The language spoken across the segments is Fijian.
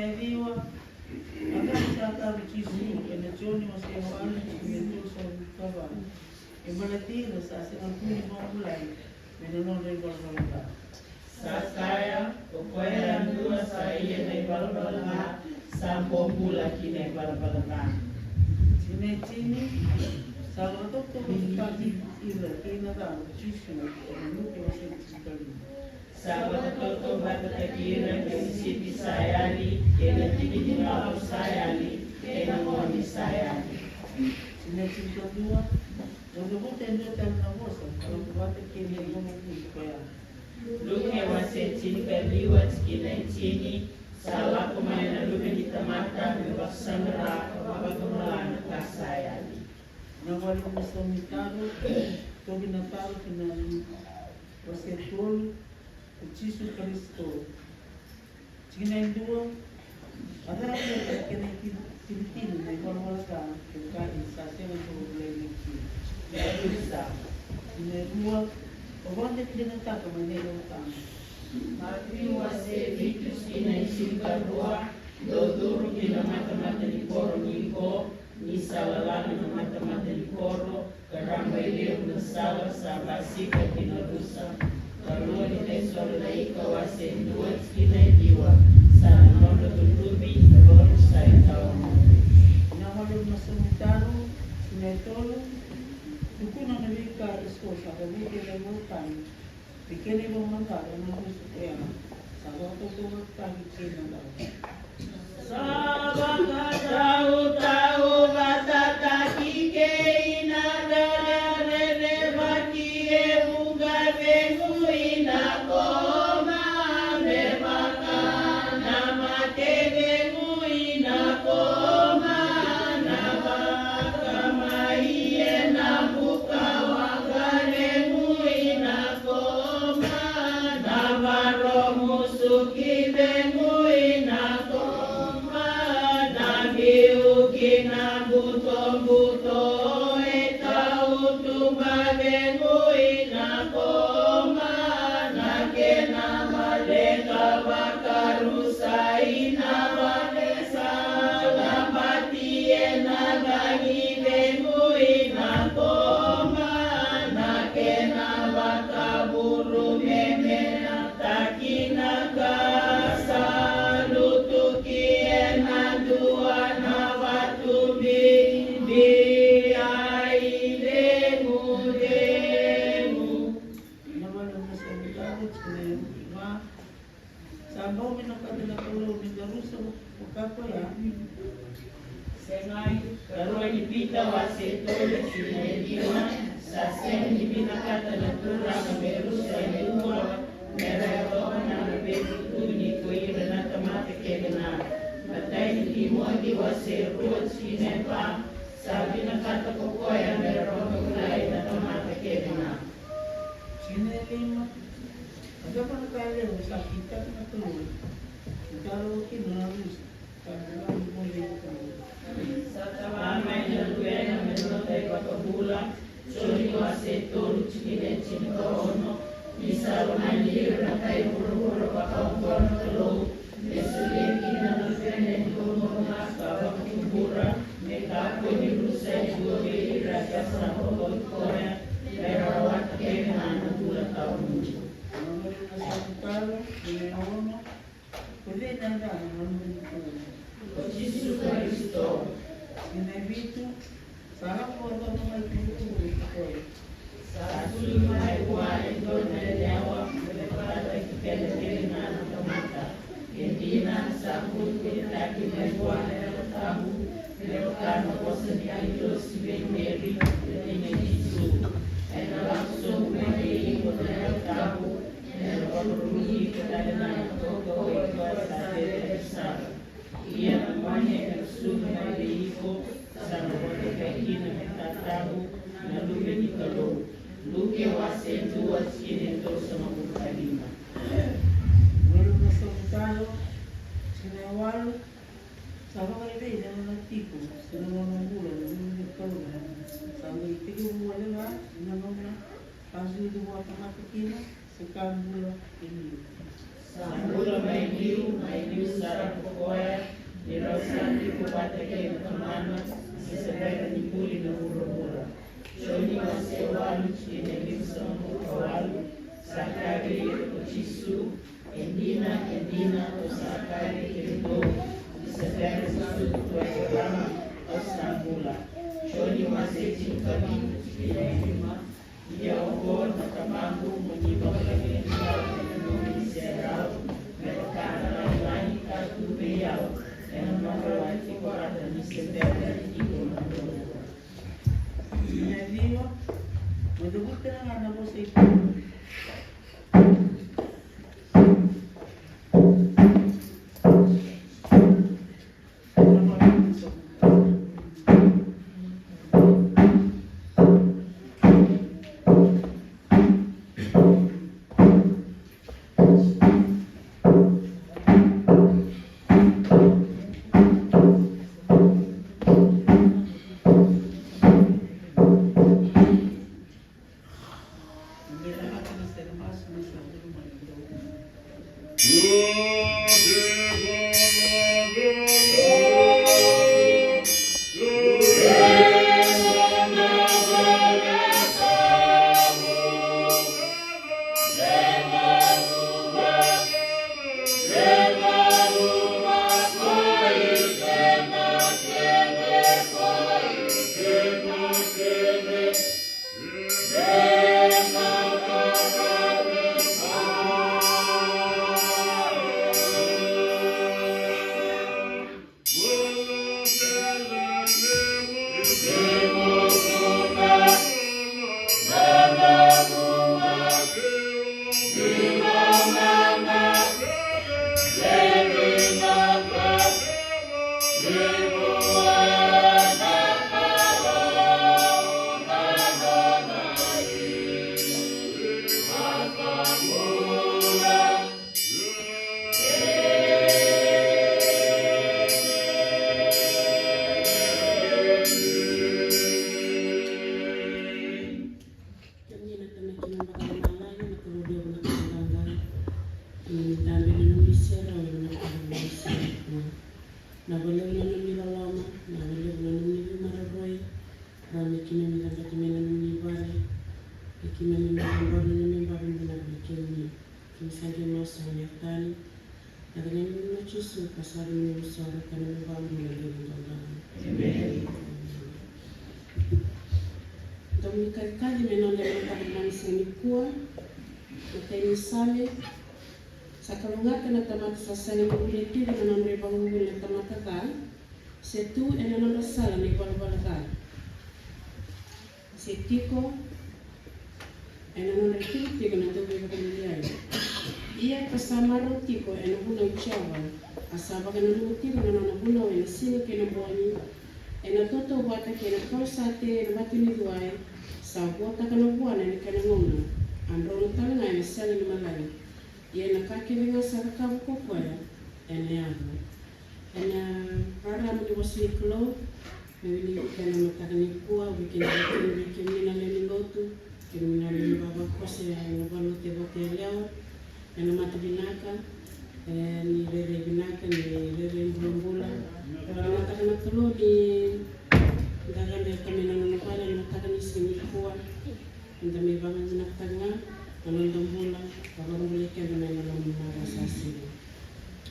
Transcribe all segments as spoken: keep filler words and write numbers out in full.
E ciwa, a ka ni sa kaya ko Jisu ena Joni wase walu, tikina e tolusagavulu ka va, e baleti ira sa sega tu ni vakabulai me na nodra ivalavala ca. Sa kaya, o koya yadua sa ia na ivalavala ca, sa bobula ki na ivalavala ca. Tikina e tini, sa vakatauvatani ira kei na ca ko Jisu ena Luke wase tinikalima. Sa vakatauvatani ira kei na sipi sa yali, kei na tiki ni macawa sa yali, kei na gone sa yali. Tikina e tinikadua, sa cavuta e dua tale na vosa, ka lako vata kei na iVakabula koya. Luke wase tinikaciwa, tikina e tini, sa lako mai na Luve ni tamata me vakasaqara ka vakatobola na ka sa yali. Na wale na saumi taro, toki na taro ki na wase tolu, ko Jisu Karisito. Tikina e dua, a raica na kena itinitini na ivalavala ca, e kaya sa sega ni vakabulai mai kina. Tikina e rua, o koya e dina ni caka mai na ivalavala ca. Maciu wase vitu, tikina e tinikarua, dou curu ki na matamata ni koro ni iko, ni sa lala na matamata ni koro, ka raba e levu na sala sa basika ki na rusa. Karua ni Tesalonaika wase dua, tikina e ciwa, sa na nodra tuluvi na vakarusai tawa gone. Na wale na saumi taro, tikina e tolu, tukuna na veika eso sa cavuti ena iVolatabu. Kei na ivakamacala na rusa oya sa vakatautauvatataki kei na dau. Sa vakatautauvatataki kei na dau rerevaki e vuqa vegui na koma me vaka na mate vegui na koma na vaka mai e na buka waqa vegui na koma na varomusuki vegui na koma na biu ki na butobuto e tautuba vegui na koma na kena maleka vakarusai na vale sa labati e na cagi vegui na koma na kena vakavuru me menataki na ka sa lutuki e na dua na vatu bibi ai ceguvegu. Na wale na saumi taro, tikina e va. Sa bau vinakata na Kalou me da rusa vaka koya? Segai. Karua ni Pita wase tolu, tikina e lima. Sa sega ni vinakata na Turaga me rusa e dua me ra yacova na veivutuni ko ira na tamata kece ga. Matai ni Timoci wase rua, tikina e va. Sa vinakata ko koya me ra vakabulai na tamata kece ga. Tikina e lima. A cava na ka levu sa kitaka na Kalou me taroga kina na rusa? Sa tala mai na Luvena me noda iVakabula. Joni wase tolu, tikina e tinikaono. Ni sa lomani ira na kai vuravura vakaoqo na Kalou, me solia kina na Luvena e dua ga ka vakatubura, me kakua ni rusa e dua vei ira ka sa vakauti koya, me ra rawata kece ga na bula tawamudu. Na Saumi taro, tikina e ono. Ko cei na yacana na Luvena ni Kalou? Ko Jisu Karisito. Tikina e vitu. Sa lako vakacava mai ki vuravura ko koya? Sa sucu mai vua e dua na yalewa me vakataki keda kece ga na tamata. E dina, sa vutunitaki mai vua na Yalo Tabu me vaka na vosa ni agilosi vei Meri, na tinai Jisu. Ena lako sobu mai vei iko na Yalo Tabu, ena vakarurugi iko tale ga na kaukauwa i koya sa cecere sara. Ia na gone ena sucu mai vei iko sa na vakavuki kina me tatabu na Luve ni Kalou. Luke wase dua, tikina e tolusagavulu ka lima. Malu na Saumi taro, tikina e walu. Sa vakarerei na nona tiko se na nona bula na Luve ni Kalou. Sa qai tekivu wale ga na gauna ka sucu vakatamata kina, se ka bula e liu. Sa bula mai liu, mai liu sara ko koya, vata kei na Tamana, ni se bera ni buli na vuravura. Joni wase walu, tikina e limasagavulu ka walu. Sakari, o Jisu, e dina, e dina, o Sakari kemudou, ni se bera ni sucu tu e Eparama, o sa bula. Joni wase tinikavitu, tikina e lima. Ia oqo na Tamaqu, mo ni vakavinavinaka ena nomuni serau, me vaka na lagilagi ka tu vei au, ena nodra wai tiko vata ni se bera ni tiko na vuravura. Ia liwa, mo dou vuta ga na vosa i. Kemuni na Tamai kei na Tamaqu, na Kalou levu, na Kalou qaqa. Kemuni dabe na nomuni serau ena mataka ni siga nikua. Vinaka vakalevu na nomuni loloma, vinaka vakalevu na nomuni veimaroroi. Rawa me keimami cabeta mai na nomuni vale, me keimami mai cabora na nomuni vale, vinaka vei kemuni. Keimami sa qai masu ena yaca ni Tamaqu, na Luvena, na Jisu, ka sa yaco me isoro ka na me vakabula na nomuni vale. Emeni. Domoni kaci me noda mataka ni siga nikua. Matai ni Same. Sa kalougata na tamata sa sega ni vulica tiko na nodra ivakavuvuli na tamata ca, se tu ena nodra sala na ivalavala ca, se tiko ena nodra itikotiko na dauveivakalialiai. Ia ka sa marau tiko ena vunau i Jiova, a sa vakananuma tiko na nona vunau ena siga kei na bogi, ena tautauvata kei na kau sa tei ena vatu ni cuai, sa vuataka na vuana ena kena gauna, a drona tale ga ena sega ni malai. Ia na ka kece ga sa cakava ko koya ena yaco. Ena rarama ni vosa ni Kalou, me wiliki ena mataka nikua, vei kemuni, vei kemuni na lewe ni lotu, kemuni na lewe ni vavakoso ena valenilotu e Vatuyalewa, ena mata vinaka, e, ni rairai vinaka, ni rairai bulabula. Ena mataka na Kalou ni da cabeta mai na nona vale ena mataka ni siga nikua. Eda mai vakavinavinakataka ga na noda bula, ka vakabulai keda mai na loma ni macawa sa sivi.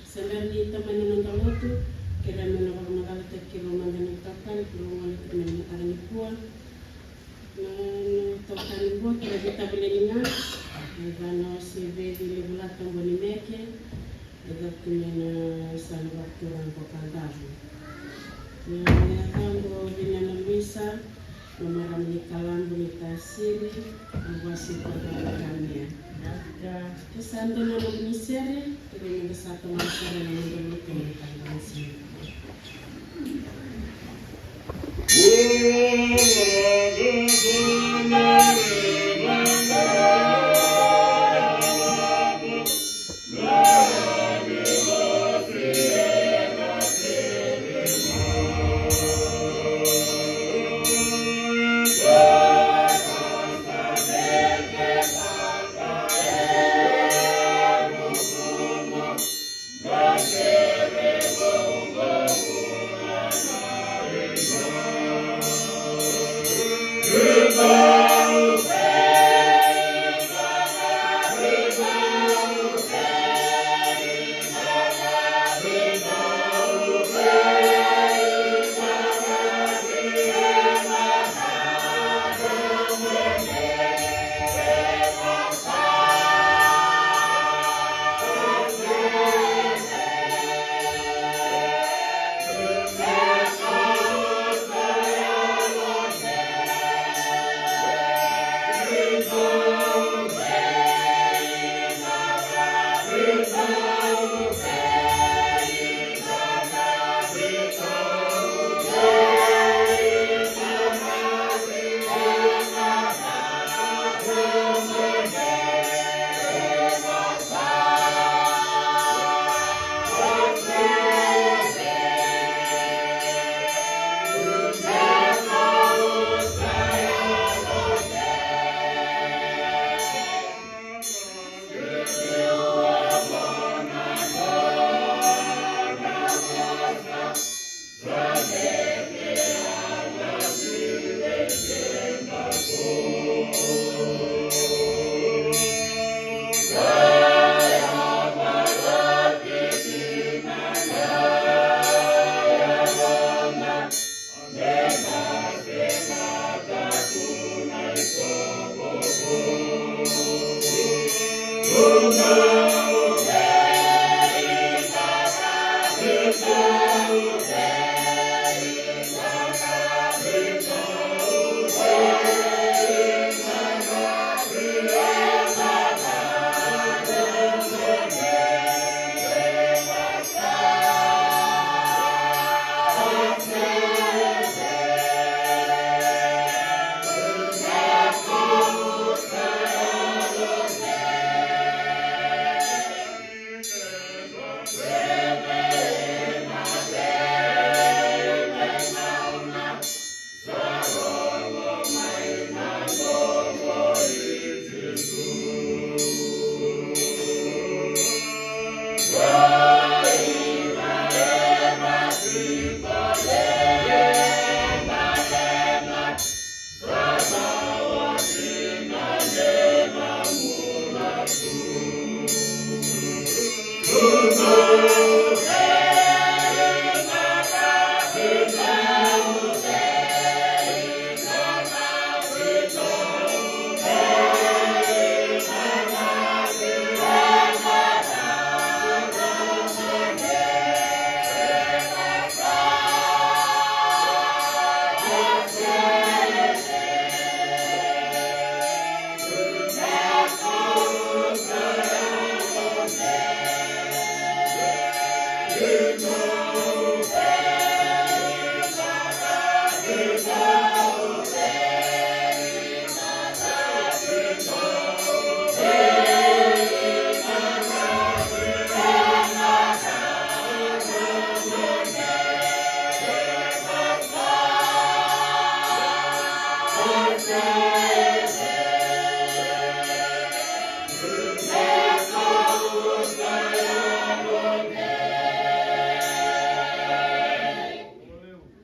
Sa bera ni tamai na noda lotu, kerea me na vakamacalataki keirau mada na itokani keirau gole tiko mai na mataka nikua. Na, na itokani qo keirau veitavaleni ga, na ivana o Seveci Levulata Bonimeke, e caka tiko mai na yasana vakaturaga ko Kadavu. Na yacaqu o Vinana Luisa, na marama ni Kalabu ni Tasiri, na wasi ko Kalabu Kamea. Ke sa dua na nomuni sere, keirau meda sa tomana sara na noda lotu ena mataka ni siga.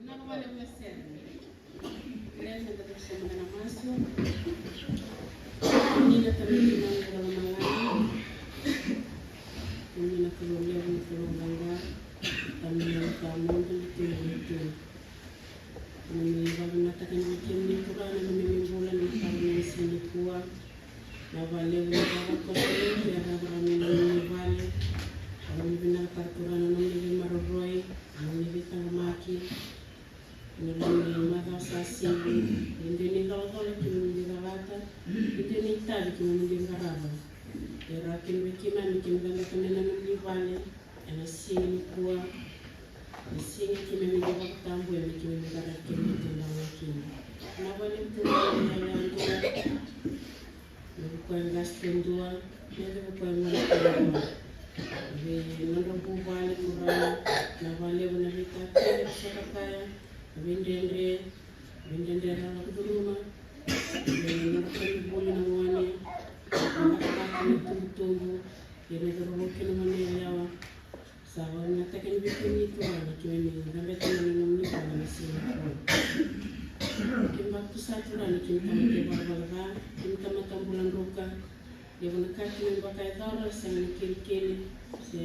Vinaka vakalevu na sere. Kerea meda qai sema mada na masu. Ni na tamata na noda lomalagi. Ni na Kalou levu, na Kalou qaqa. Tamata na noda lomalagi. Ni vakavinavinakataka na kemuni Turaga na nomuni bula ni mataka ni siga nikua. Na vakalevu na vakavinavinaka ni rawa mai na nomuni vale. Au vakavinavinakataka Turaga na nomuni veimaroroi, na nomuni veitaqomaki. Na nomuni macawa sa sivi, e dua na icolacola keimami dau calata, e dua na itavi keimami dau qarava. E rawa kina vei keimami, keimami cabeta mai na nomuni vale ena siga nikua. Na siga keimami dau vakatabuya me keimami qarava, keimami tadra kina. Na vakalevu tu na yadua, na vukoi qase tu dua, na vukoi gone tu dua. Vei nodra vuvale Turaga, na vakalevu na veika kece era sota kaya, na veidredre, veidredre era lako curuma, vei nodra koronivuli na gone, na cakacaka, na tubutubu, ira na cauravou kei na gone yalewa. Sa vakavinavinakataki vei kemuni Turaga, keimami cabeta mai na nomuni vale ena siga nikua. Keimami vakatusa Turaga, keimami tamata ivalavala ca, keimami tamata bula druka. Levu na ka keimami vakayacora, sega ni kelikeli, se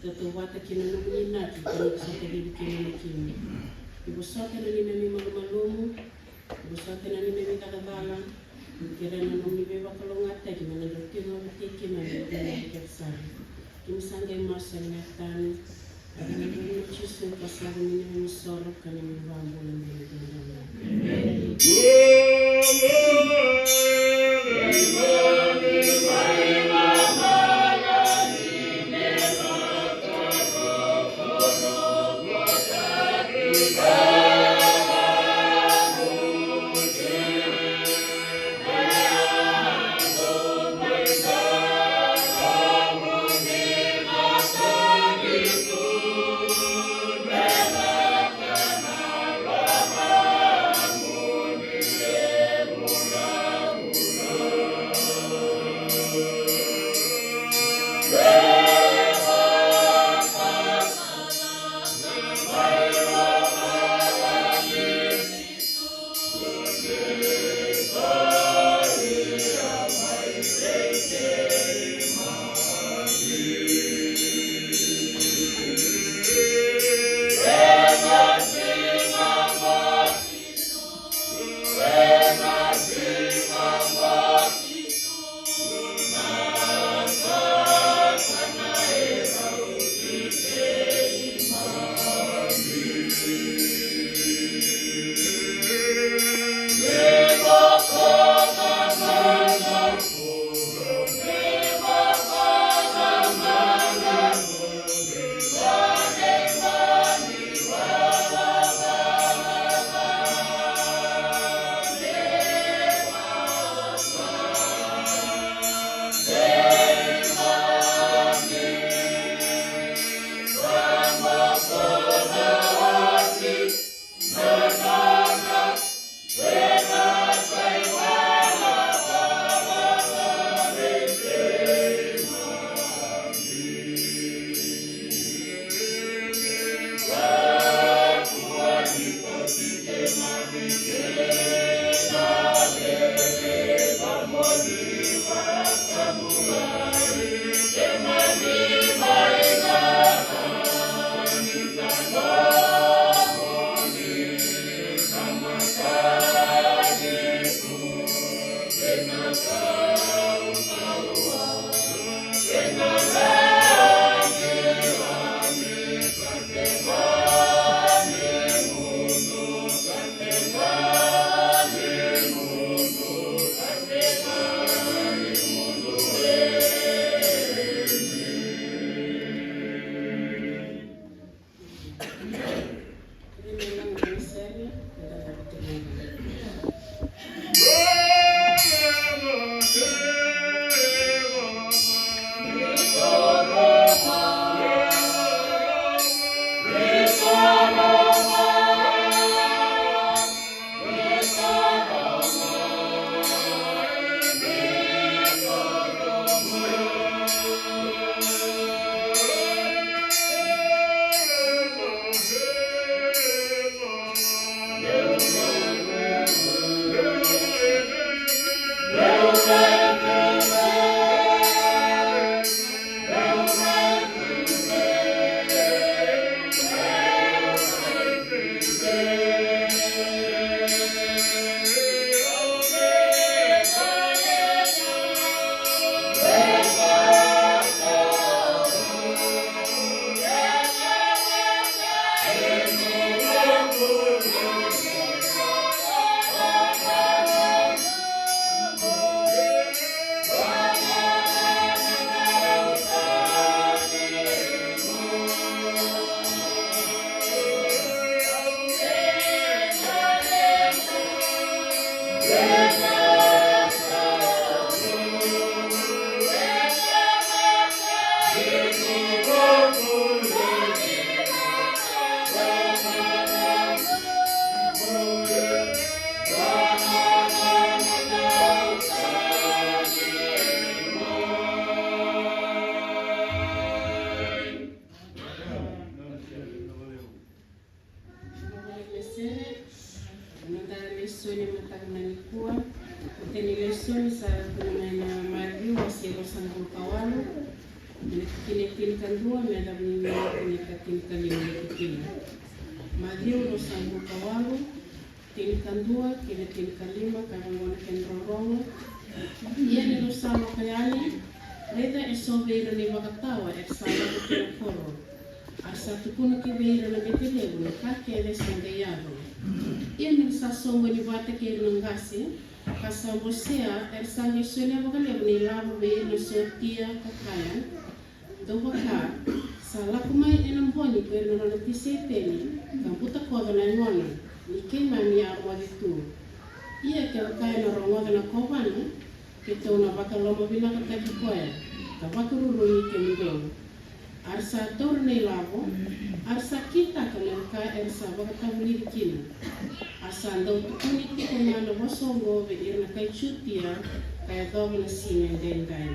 tautauvata kei na nomuni inaki, keimami sa kacivi kemuni kina. Ni vosota na neimami malumalumu, vosota na neimami caka cala, kerea na nomuni veivakalougatataki me na dau tiko vata kei keimami ena gauna kece sara. Keimami sa qai masu ena yaca ni Turaga o Jisu, ka sa neimami isoro ka neimami ivakabula. Lesoni mataka nikua. Matai ni lesoni sa tukuna mai na Maciu wase ruasagavulu ka walu, na tikina e tinikadua me yacova ni tikina e tinikalima ni tikina. Maciu ruasagavulu ka walu, tinikadua kei na tinikalima, ka vaqo na kena rorogo. Ia ni rau sa lako yani, raica e so vei ira na ivakatawa era sa lako ki na koro. A ra sa tukuna ki vei ira na bete levu na ka kece sa qai yaco. Ia ni ra sa soqoni vata kei ira na qase ka sa bosea, era sa qai solia vakalevu na ilavo vei ira na sotia, ka kaya: Dou vaka, sa lako mai ena bogi ko ira na nona tisaipeli ka butakoca na yagona, ni keimami a rogoca tu. Ia kevaka ena rogoca na kovana, keitou na vakalomavinakataki koya ka vakaruru ni kemudou. A ra sa taura na ilavo, a ra sa kitaka na ka era sa vakatavulici kina. A sa dau tukuni tiko ga na vosa oqo vei ira na kai Jutia, ka yacova na siga edaidai.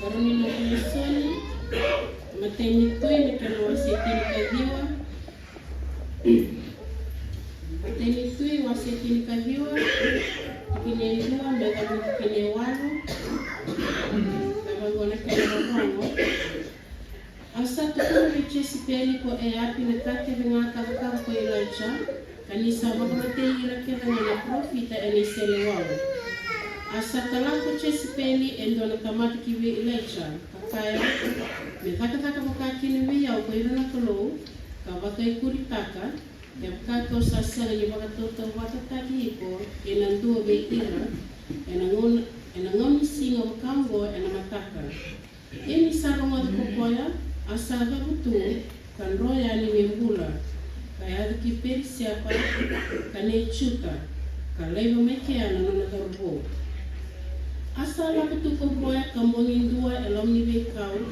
Karua ni noqu lesoni, Matai ni Tui na kena wase tinikaciwa. Matai ni Tui wase tinikaciwa, tikina e dua me yacova na tikina e walu. Ka vaqo na kena rorogo. A sa tukuna vei Jesipeli ko Eapi na ka kece ga ka cakava ko Ilaija, ka ni sa vakamatei ira kece ga na parofita ena iseleiwau. A sa kala ko Jesipeli e dua na tamata ki vei Ilaija, ka kaya: Me cakacaka vaka kina vei au ko ira na kalou, ka vakaikuritaka, kevaka kau sa sega ni vakatautauvatataki iko ena dua vei ira ena gauna, ena gauna ni siga vaka oqo ena mataka. Ia ni sa rogoca ko koya, a sa cavutu ka dro yani me bula, ka yaco ki Perisepa, ka nei Juta, ka laiva mai kea na nona cauravou. A sa lako tu ko koya ka bogi dua e loma ni veikau.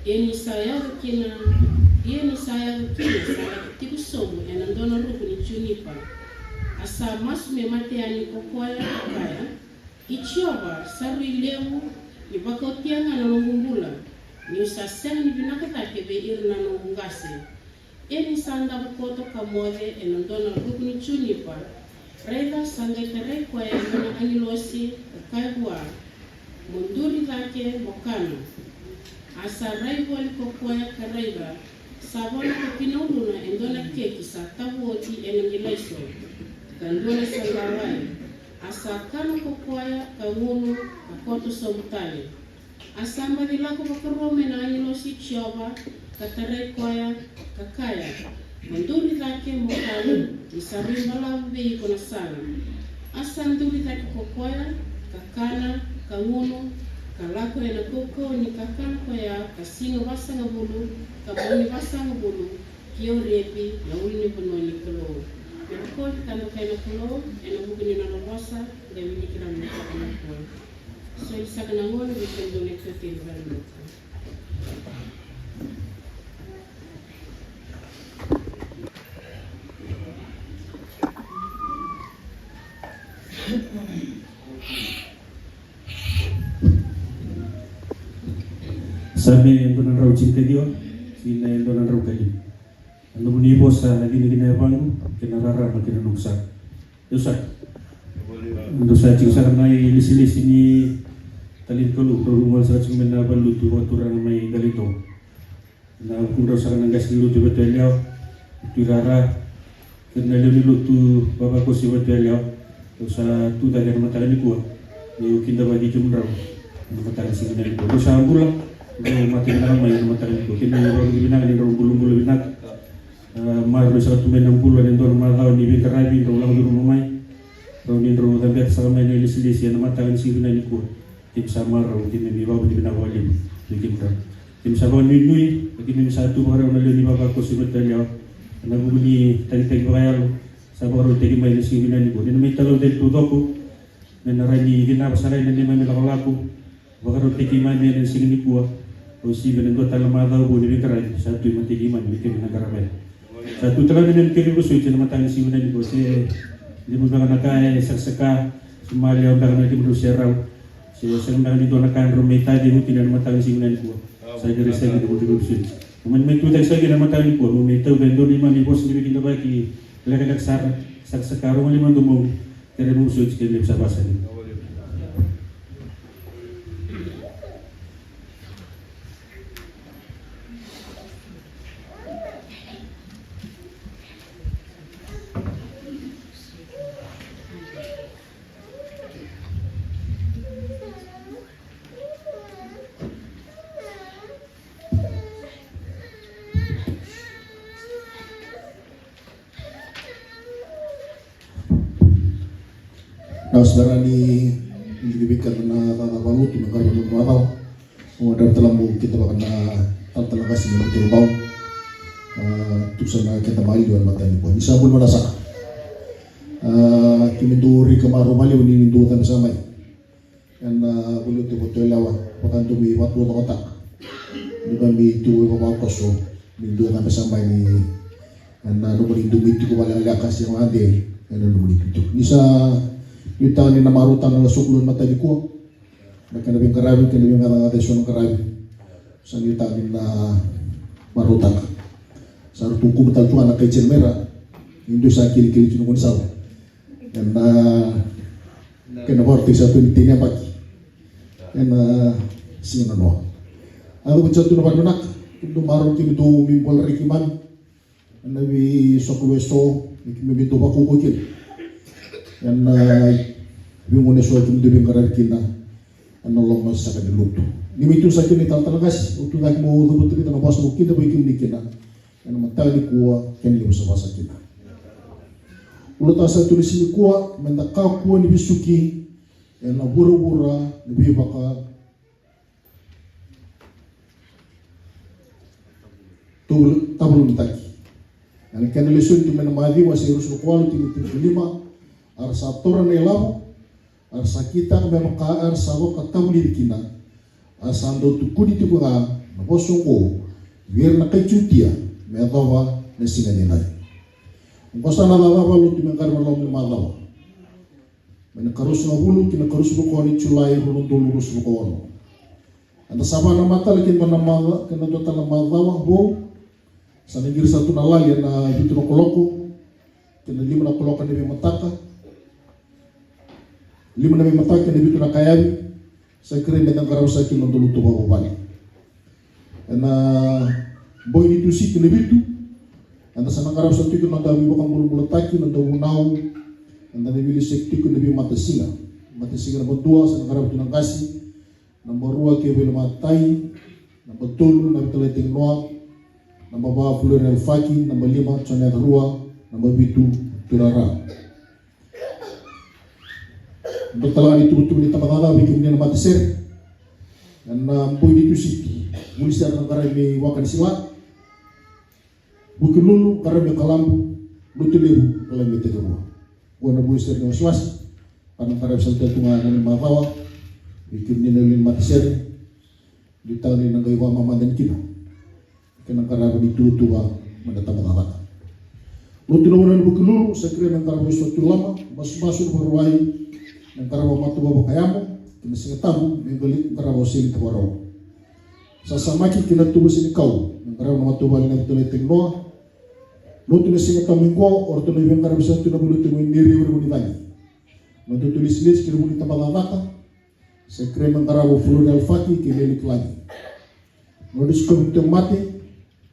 Ia ni sa yaco kina, ia ni sa yaco kina, sa lako tiko sobu ena dua na ruku ni junipa. A sa masu me mate yani ko koya, ka kaya: I Jiova, sa rui levu ni vakaotia ga na noqu bula, niu sa sega ni vinaka cake vei ira na noqu qase. Ia ni sa davo koto ka moce ena dua na ruku ni junipa, raica, sa qai tarai koya e dua na agilosi, ka kaya vua: Mo duri cake mo kana. A sa rai voli ko koya ka raica, sa voleka ki na uluna e dua na keki sa tavu oti ena qilaiso, ka dua na saqawai. A sa kana ko koya ka gunu, ka koto sobu tale. A sa baci lako vakarua mai na agilosi i Jiova, ka tarai koya, ka kaya: Mo duri cake mo kana, ni sa rui balavu vei iko na sala. A sa duri cake ko koya, ka kana, ka gunu, ka lako ena kaukauwa ni kakana koya, ka siga vasagavulu, ka bogi vasagavulu, ki Orepi, na ulunivanua ni Kalou. Me rokovi ka dokai na Kalou ena vuku ni nona vosa, qai wiliki ira na mataka nikua. Soli saka na gauna vei kemudou na itutu ni vale ni lotu. Same e dua na drau tinikaciwa, tikina e dua na drau ka lima. Na nomuni vosa na vinakina yavaqu, kei na rarama kei na noqu saka. Dou sa, dou sa tiko sara na ilesilesi ni talei ni Kalou, drau gole sara tiko mai na valenilotu vakaturaga mai Delaitoa. Na vukudrau saka na qase ni lotu i Vatuyalewa, Tui Rara, kei na lewe ni lotu vavakoso i Vatuyalewa. Dou sa tu cake ena mataka nikua, niu kidavaki kemudrau ena mataka ni siga vinaka nikua. Dou sa bula, drau mata vinaka mai ena mataka nikua. Keimami vakavinavinaka ni drau bulabula vinaka. A, maroroi saka tu mai na bula ena dua na macawa ni veiqaravi drau lako curuma mai. Drau ni drau cabeta saka mai na ilesilesi ena mataka ni siga vinaka nikua. Keimami sa marau, keimami vakavinavinaka vakalevu vei kemudrau. Keimami sa vakanuinui, keimami sa tu vakarau na lewe ni vavakoso i Vatuyalewa ena vuku ni takitaki vakayalo sa vakarautaki mai ena siga vinaka nikua. Ni na mai talaucali taucoko, me na rawa ni vinaka sara na neimami lakolako. Vakarautaki keimami ena siga nikua, au sega ni dua tale na macawa vou ni veiqaravi sa tu e matai keimami me keimami na qarava. Sa tu tale na neimami kere vosoti ena mataka ni siga vinaka nikua, se levu beka na ka e sakasaka, se maliwa beka na kemudrau serau, se sega beka ni dua na ka drau mai tavi oti ena mataka ni siga vinaka nikua. Sa kere sega ni kemudrau vosoti. Keimami mai tu cake saka ena mataka nikua, keimami tauca e dua na neimami vosa ni veikidavaki Lekaleka sara, sakasaka rogo lima domou, kere mou soti kei levu sa vasa ni. Na wasara ni ni vei keda na cakacaka vakalotu me qaravi na macawa. Au gadreva tale mo kidavaka na talatala qase ni Viti Rubau. A, tusa na keda maliwa na matani ko. Ni sa bula mana saka. A, kemudou rika maro maliwa ni dou tabe sa mai. Ena vuli tu voto lewa, vaka dou mai vatuvatavata. Ni ba mi tu vavakoso, ni dou tabe sa mai ni, ena nomuni dou mai tiko vale lekaleka se vade, ena nomuni tu. Ni sa, ni tani na maro tana la sokulu matani kua. Na kena veiqaravi, kena veiqaravi, so na qaravi. Sa ni tani na maro tana. Sa rutu kumu tale tu na kai tini mera. Ni dou sa kilikili tu na koni sawa. Ena, kena vartaki sa twenty ni yabaki. Ena, siga nanoa. Au vei sa tu na vanua naka. Kemudou maro kemudou mi bola riki mami. Ena vei soko vei so, ni kemudou mi dou vakauko kina. Ena, vei gone so kemudou veiqaravi kina. Ena loma saka ni lotu. Ni mi tu sa kina i talatala qase, au tu cake mo ucu vata vita na vosa mo kida vei kemuni kina. Ena mataka nikua, kena levu sa vasa kina. Ulutaga sa tu ni siga nikua, me da kakua ni vesuki, ena vuravura, ni veivaka, tu, tavalumitaki. Ena kena lesoni tu mai na Maciu, wase ruasagavulu ka walu, tikina tinikava ka lima, a ra sa taura na ilavo, a ra sa kitaka me vaka, a ra sa vakatavulici kina, a sa dau tukuni tiko ga na vosa oqo, vei ira na kai Jutia, me yacova na siga ni nai. Oqo sa na cava lotu me qaravi na loma ni macawa. Mai na karuasagavulu ki na karuasagavulu ka ono ni Julai, rua na udolu ruasagavulu ka ono. Eda sa vakanamata tale kina na maca, kina dua tale na macawa vou. Sa na qiri sa tu na lali ena vitu na koloko. Kina lima na koloko ni veimataka. Lima na veimataka kina vitu na kayavi. Sa kerei me da qarava sa kina noda lotu vakavuvale. Ena bogi ni Tusiti na vitu. Eda sa na qarava sa tiko na noda veivakabulabulataki, noda vunau. Eda na veiliutaki tiko na veimatasiga. Matasiga naba dua, sa na qarava tu na qase. Naba rua kei Veilomatai, naba tolu na Vitalai Tekinoa, naba va Fulori Alfaki, naba lima Jonathan Rua, naba vitu Turara. Dua tale ga na ituvatuva ni tabacakacaka vei kemuni na matasere. Ena bogi ni Tusiti, vuli sara na qaravi mai Wakanisila. Vukelulu, qaravi mai Kalabu, Lotulevu, qaravi mai Tekirua. Qo na vuli sere ni wasewase. Ka na qaravi sa tu ga ena macawa. Vei kemuni na lewe ni matasere. Ni tau ni na qai vakamamada ni kina. Kena qaravi ni tuvatuva mai na tabacakacaka. Lotu na vanua ni Vukelulu, sa kerei me qaravi so tu loma, masumasu na vakarauwai, me qaravi matavuvale vakayamo, kei na Siga Tabu, me qali qaravi o Seli Tavarau. Sa samaki kei na tuva senikau, me qaravi na matavuvale na Vitalai Tekinoa. Lotu na Siga Tabu qo, o ratou na veiqaravi sa tu na vuli tu mai Niri, vuli ni cagi. Na tutu lesilesi kei na vuli tabacakacaka, sa kerei me qaravi o Fulori Alfaki kei Leli Kilagi. Na nodra sikovi ni tauvimate,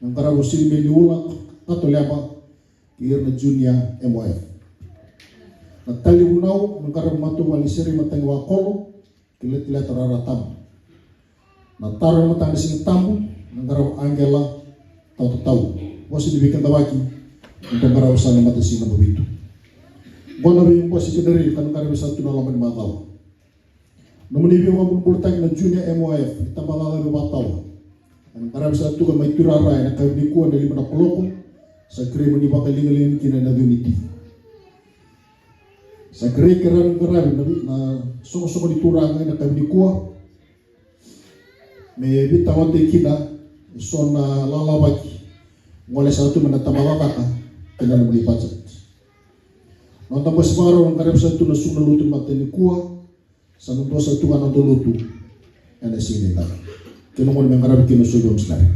me qaravi o Silimeli Ula Katoleba kei ira na Junior M O F. Na tali vunau, me qaravi matavuvale ni Sere Matagi Wakolo, kei Letaleta Rara Tabu. Na taro na mataka ni Siga Tabu, me qaravi Angela Tautatau. Vosa ni veikidavaki, me qaravi sa na matasiga naba vitu. Qo na veibose kei na rairai, ka na qaravi sa tu na loma ni macawa. Nomuni veivakabulabulataki na Junior M O F, ni tabacakacaka vakatawa. Ena qaravi sa tu ga mai Turara ena yakavi nikua ena lima na koloko, sa kerei mo ni vakaligaliga kina ena Unity. Sa kerei keirau na qaravi na, na soqosoqo ni turaga ena yakavi nikua. Me veitalanoataki kina eso na lalavaki. Gole sa tu mai na tabacakacaka, kei na nomuni budget. Noda bose vakarau na qaravi sa tu na suka na lotu mataka nikua. Sa na dua sa tu ga na noda lotu ena siga ni daku. Kei na gauna me qaravi kina na soqo ni misinari.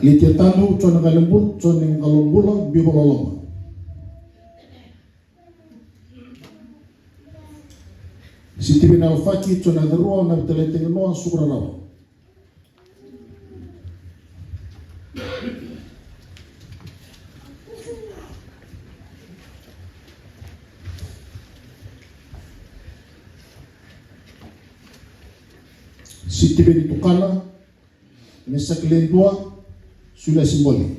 Litia Tadu, Jone Qalobula, Jone Qalobula, Biu Vakaloloma. Sitiveni Alafaki, Jone Yacarua, Navitalai Taqinoa, Sukararawa. Sitiveni Tukana, Mesaki Ledua, Sulia Seboli.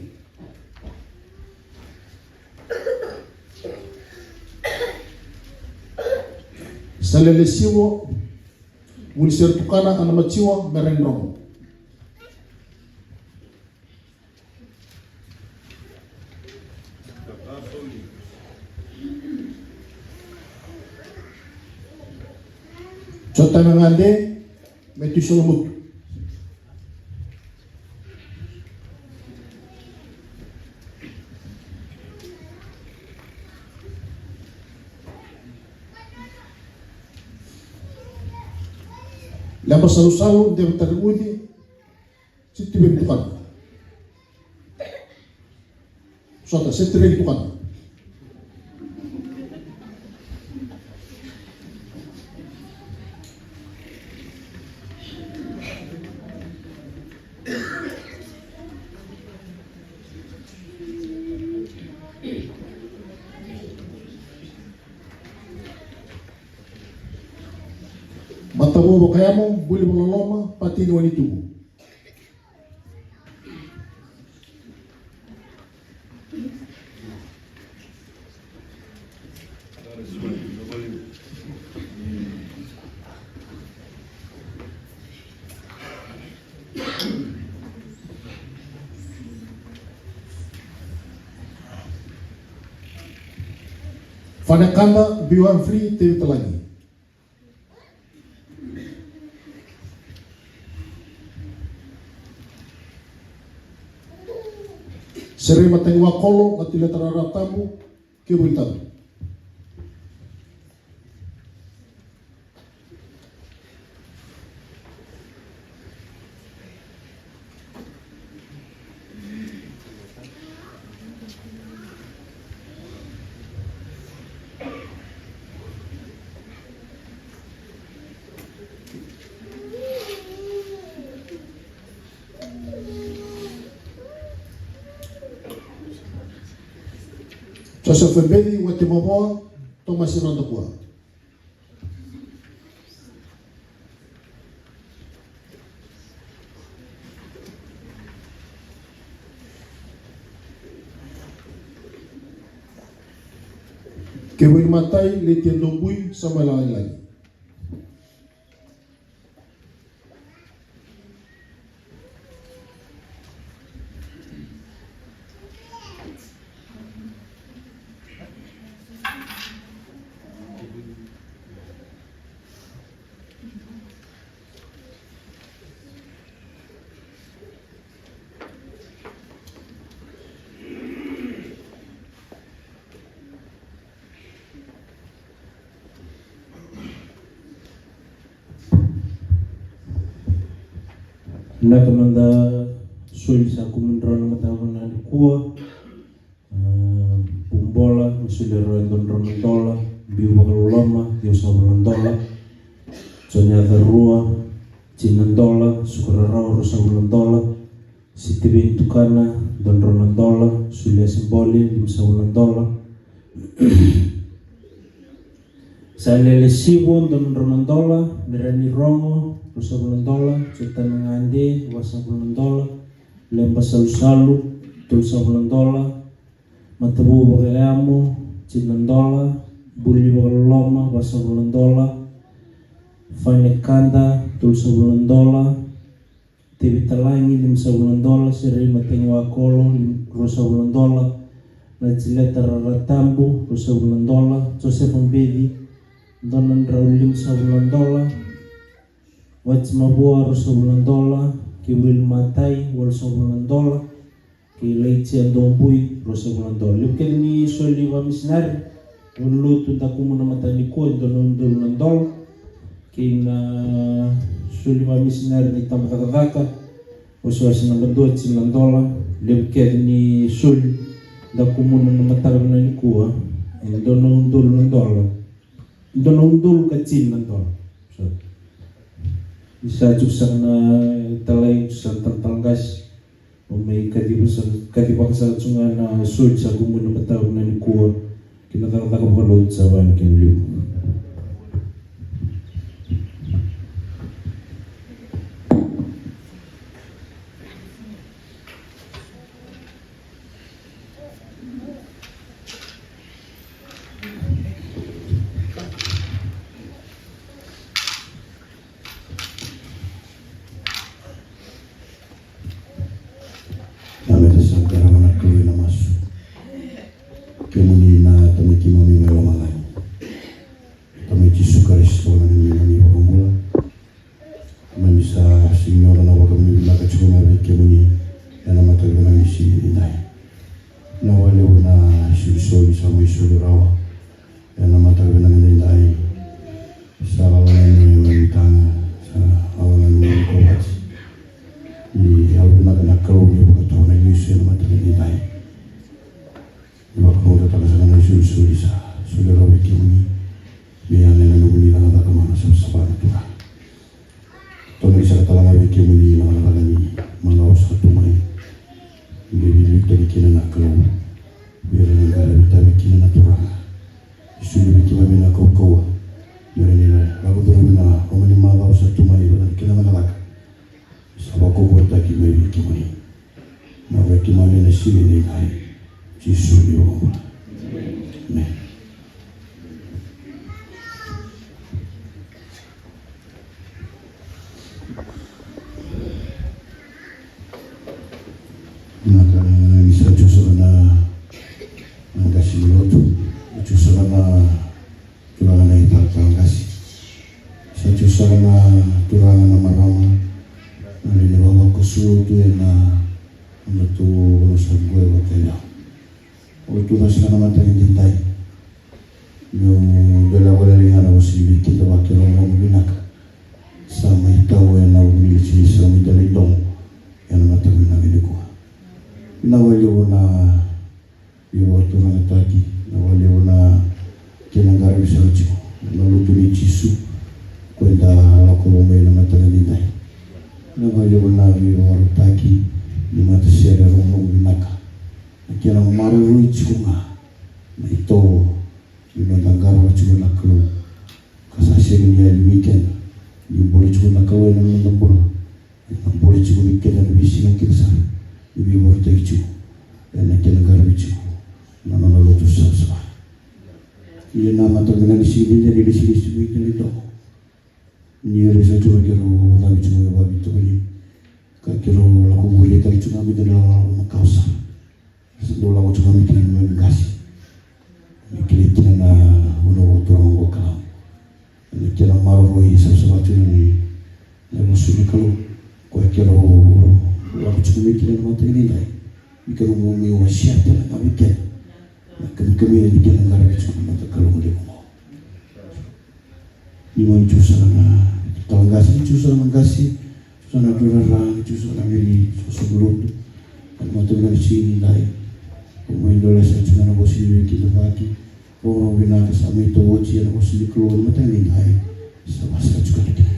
Salele Sivo, Vunisere Tukana, Ana Maciwa, Mereni Rogo. Jota Nagade, Metiu Solomutu. Leba Salusalu, Devi Tarivuci, Sitiveni Tukana. Sota, Sitiveni Tukana. Matavou Vakayamu, Buli Vakaloloma, Patini Wainitubu. Fanekada, Biu Humphrey, Tevi Talagi. Serei Matagi Wakolo, Natileta Raratabu, Kevuli Tabu. Joseph Febedi, Wati Mavoa, Tomasi Radakua. Kevuli Matai, Leti Dobui, Samuela Lailai. Vinaka noda soli sa kumudrau na mataka vinaka nikua. Ah, Bubola, na soli rau e dua na drau na dola, Biu Vakaloloma, ciwasagavulu na dola, Jone Yacarua, tini na dola, Sukararawa, ruasagavulu na dola, Sitiveni Tukana, dua na drau na dola, Sulia Seboli, limasagavulu na dola, Salele Sivo, dua na drau na dola, Mereni Rogo, ruasagavulu na dola, Jota Nagade, vasagavulu na dola, Leba Salusalu, tolusagavulu na dola, Matavou Vakayamu, tini na dola, Buli Vakaloloma, vasagavulu na dola, Fanekada, tolusagavulu na dola, Tevi Talagi, limasagavulu na dola, Serei Matagi Wakolo, lim-, ruasagavulu na dola, Natileta Raratabu, ruasagavulu na dola, Josefa Beci, dua na drau limasagavulu na dola, Wati Mavoa, ruasagavulu na dola, Kevuli Matai, walusagavulu na dola, kei Laitia Dobui, ruasagavulu na dola. Levu kece ni soli vakamisinari, valenilotu da kumuna mataka nikua e dua na udolu na dola. Kei na soli vakamisinari ni tabacakacaka, Wasewase naba dua, tini na dola. Levu kece ni soli da kumuna na mataka vinaka nikua, e dua na udolu na dola. Dua na udolu ka tini na dola. Sorry. Ni sa tiko saka na italai, tiko saka na talatala qase. O mai kaciva saka, kacivaka saka tu ga na soli sa kumuna na mataka vinaka nikua. Kei na cakacaka vakalotu sa vaya na kena levu. Na meda sa qarava na Kalou ena masu. Kemuni na Tamai keimami mai lomalagi. Tamai Jisu Karisito, na neimami iVakabula. Keimami sa sega ni yaco na vakavinavinaka tiko ga vei kemuni ena mataka vinaka ni siga nidai. Vinaka vakalevu na isolisoli sa mai soli rawa ena mataka vinaka nidai. Sa lala na neimami taga, sa lala na neimami kovati. Ni yalovinaka na Kalou ni vakatawa na lesu ena mataka nidai. Ni vakalougatataka saka na isolisoli sa soli rawa vei kemuni. Vei ira na nomuni cakacaka mana savasava na Turaga. Tonaki saka tale ga vei kemuni na cakacaka ni macawa sa tu mai. Ni veiliutaki kina na Kalou. Vei ira na qaravi itavi kina na Turaga. Ni soli vei keimami na kaukauwa. Vei ira na lako curumi na loma ni macawa sa tu mai, vei ira na kena cakacaka. Sa vakaukauwataki mai vei kemuni. Na vei keimami na siga nidai. Jisu ni vakabula. Amen. Vinaka, ni sa tu saka na, na qase ni lotu. Sa tu saka na turaga na italatala qase. Sa tu saka na turaga na marama. Na lewe ni vavakoso lotu ena, na tu na sa qo e vata ya. O tu na saka na mataka nidai. Meu dole vakalailai ga na vosa ni veikidavaki, rogorogo vinaka. Sa mai tau ena vuku ni lesilesi ni Domo. Ena mataka vinaka nikua. Vinaka vakalevu na veivakaturagataki, vinaka vakalevu na kena qaravi sara tiko na lotu nei Jisu. Ko eda lako mai na mataka nidai. Vinaka vakalevu na veivakarautaki ni matasere, rogorogo vinaka. Na kena maroroi tiko ga na itovo ni noda qarava tiko na Kalou. Ka sa sega ni yali vei keda ni bula tiko na Kalou ena noda bula. Ena bula tiko vei keda ena veisiga kece sara ni veivakarautaki tiko ena kena qaravi tiko na nona lotu savasava. Ia na mataka vinaka ni siga nidai, ni lesilesi vei keda ni Domo. Ni ra sa tu ga keirau cabe tu ga vakaveitokoni, ka keirau lako voli tale tu ga mai kina na makawa sara. Sa dau lako tu ga mai kina na neimami qase. Ni kilai kina na vanua vakaturaga qo, Kalamu. Ni kena maroroi savasava tu ga ni na vosa ni Kalou. Koya keirau lako tu ga mai kina na mataka nidai. Ni keirau mai wasea tale ga vei keda na kamikamica ni kena qaravi tu ga na Kalou levu qo. Ni mai tu saka na talatala qase, ni tu saka na qase, tu saka na turaga, ni tu saka na meli soqosoqo lotu. Ena mataka vinaka ni siga nidai, ko mai dole saka tu ga na vosa ni veikidavaki, rogorogo vinaka sa mai tau oti ena vosa ni Kalou ena mataka nidai. Sa vaka saka tu ga na kena.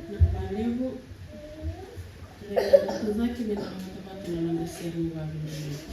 Vinaka vakalevu. Kerea na tacake me da vakamatatataka na noda sere ni vakavinaka.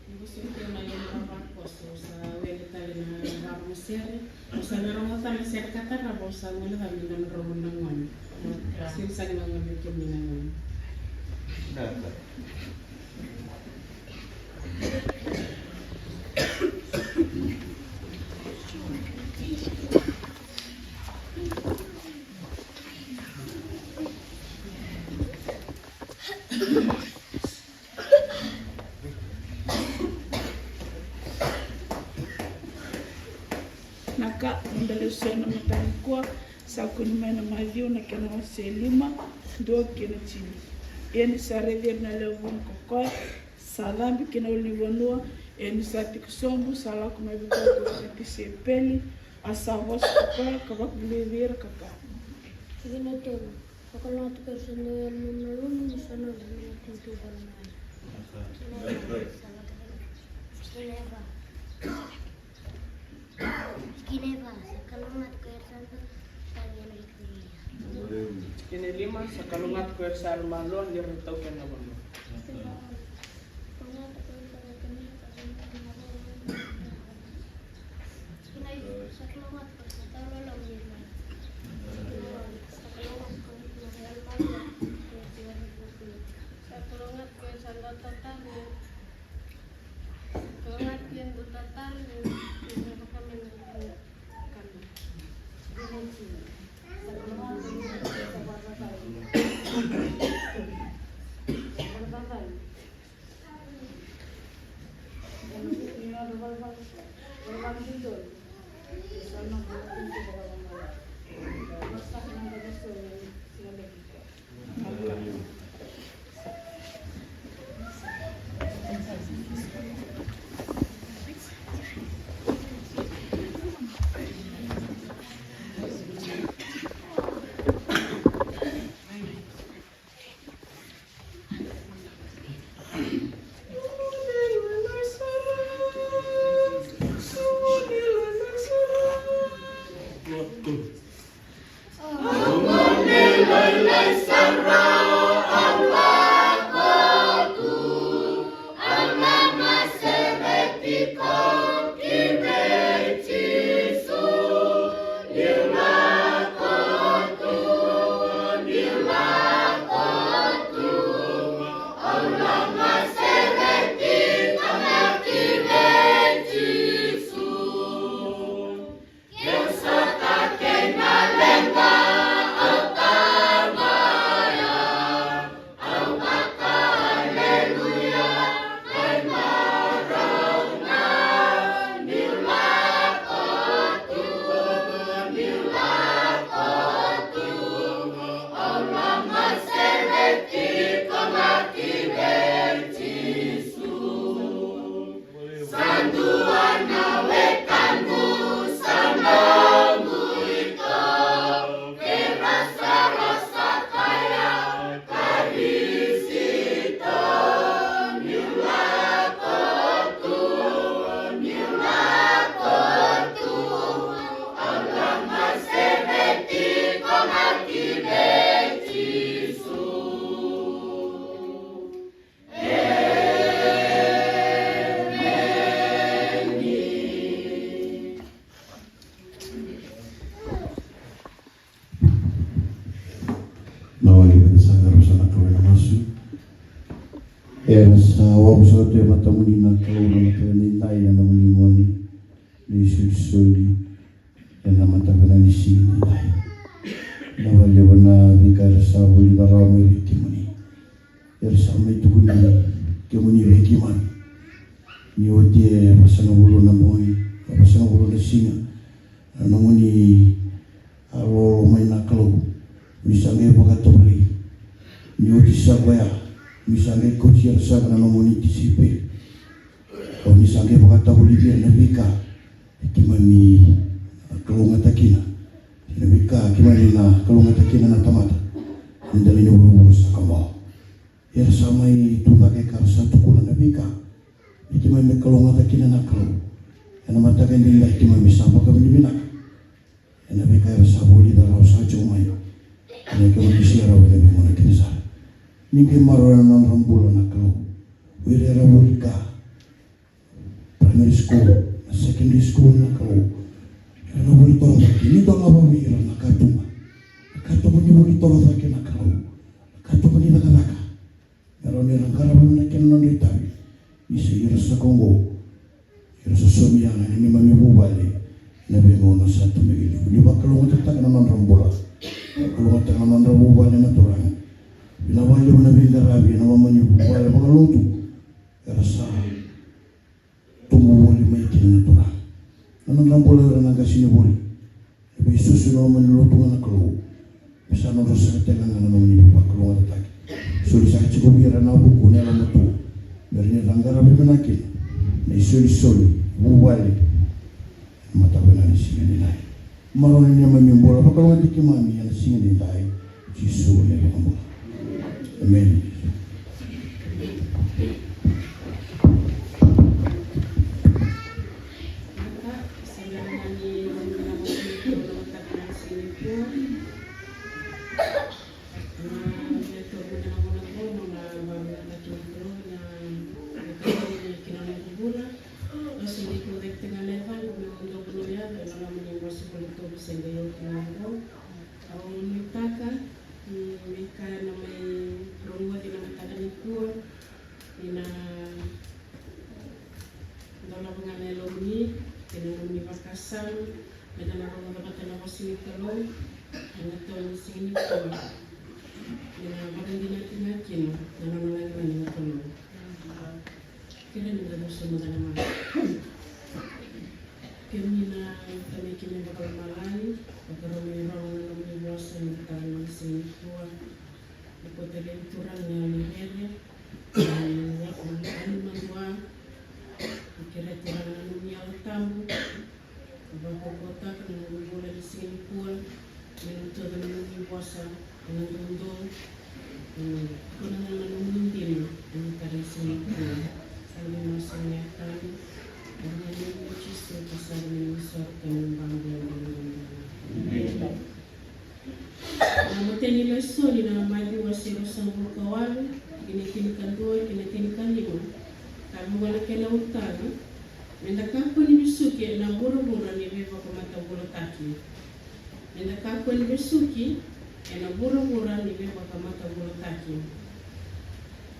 Ni vosoti au na lewe ni vavakoso, au sa wele tale na vavakoso sere. Au sa na rogoca na sere ka tarava, au sa gole cake me da na rogo na gone. Sega ni sa ni gone vei kemuni na gone. Na ka me da lesu ena mataka nikua, sa kune mai na Maciu na kena wase e lima, dua ki na tini. Ia ni sa raici ira na lewe vuni ko koya, sa cabe ki na ulunivanua, ia ni sa tiko sobu, sa lako mai vei koya ko ira na tisaipeli, a sa vosa ko koya ka vakavulici ira ka kaya: Tikina e tolu. Vakalougatataki ko ira sa dau yali mai na loma ni sa noda na matanitu vakalamai. Tikina e va. Tikina e va. Sa kalougata ko ira sa dau tagi ena veikacivi. Tikina e lima. Sa kalougata ko ira sa yalomalua ni ra na taukena na vanua. Tikina e ono. Sa kalougata ko ira sa dau kania ka sa dau kania. Na wali vata saka rau sa na kau ena masu. Era sa wavu saka tu e matamuni na Kalou na mataka ni dai na nomuni gone ni solisoli ena mataka na nisi ni dai. Na wali vana vika era sa vuli varawa mai vei kemuni. Era sa mai tukuni kemuni vei keimami. Ni oti e vasagavulu na bogi, e vasagavulu na siga, na nomuni a lolo mai na Kalou. Ni sa qai vakatovolei. Ni oti sa koya, ni sa qai kauti ira saka na nomuni tisaipeli. O ni sa qai vakatovolei ira na veika e keimami a kalougata kina. Na veika keimami na kalougata kina na tamata. Ni dala ni vuravura saka mo. Era sa mai tucake ka ra sa tukuna na veika e keimami kalougata kina na Kalou. Ena mataka edaidai keimami sa vakavinavinaka. Ena veika era sa vulica rau sa tiko mai. Ena keimami sega rau ena veigauna kece sara. Ni qai maroroya na nodra bula na Kalou. O ira era vuli ka primary school, na secondary school na Kalou. Era na vuli torocake, ni dola vavei ira na katuba. Na katuba ni vuli torocake na Kalou. Na katuba ni cakacaka. Me rawa ni ra qarava na kena nodra itavi. Ni sa ira sa koqo. Ira sa saumi yaga ni neimami vuvale. Na veigauna sa tu mai liu. Ni vakalougatataka na nodra bula. Vakalougatataka na nodra vuvale na Turaga. Vinaka vakalevu na veiqaravi ena loma ni vuvale vakalotu. Era sa tubu voli mai kina na Turaga. Na nodra bula era na qase ni voli. E veisusu na loma ni lotu ga na Kalou. Me sa nodra saka tale ga na nomuni veivakalougatataki. Soli saka tiko vei ira na vuku na yalomatua. Me ra ni ra qaravi vinaka kina na isolisoli, vuvale. Ena mataka vinaka ni siga nidai. Maroroi na neimami bula, vakalougatataki keimami ena siga nidai. Jisu na iVakabula. Emeni. Au sa qai tucake tiko ga na yacaqu meu dau vanua yaco ena loma ni bose voli tovi se qai oti na oqo. Au nuitaka ni veika ena mai rogoci ena mataka nikua, ni na dolava ga na yalomuni kei na nomuni vakasama, meda na rogoca vata na vosa ni Kalou ena tou ni siga nikua, ni na vakadinati ga kina na nona lagilagi na Kalou. Kerea ni da dau sauma mada na masu. Kemuni na Tamai keimami vakalomalagi, vakarau mai rogo na nomuni vosa ena mataka ni siga nikua. Ni kauta laivi Turaga na yalo ni rere, na yalo ni madua. Ni kerea Turaga na nomuni Yalo Tabu. Vakaukauwataka na noqu bula ni siga nikua, me na tucake na nomuni vosa ena dodonu, tukuna na nomuni dina ena mataka ni siga nikua. Sa na masu ena yaca ni Luvemuni Jisu, ka sa na masu ena yaca ni Luvemuni. Emeni. Na matai ni lesoni na Maciu wase ruasagavulu ka walu, tikina tinikadua kei na tinikalima. Ka vua na kena ulutaga, meda kakua ni vesuki ena vuravura ni veivakamatavulotaki. Meda kakua ni vesuki ena vuravura ni veivakamatavulotaki.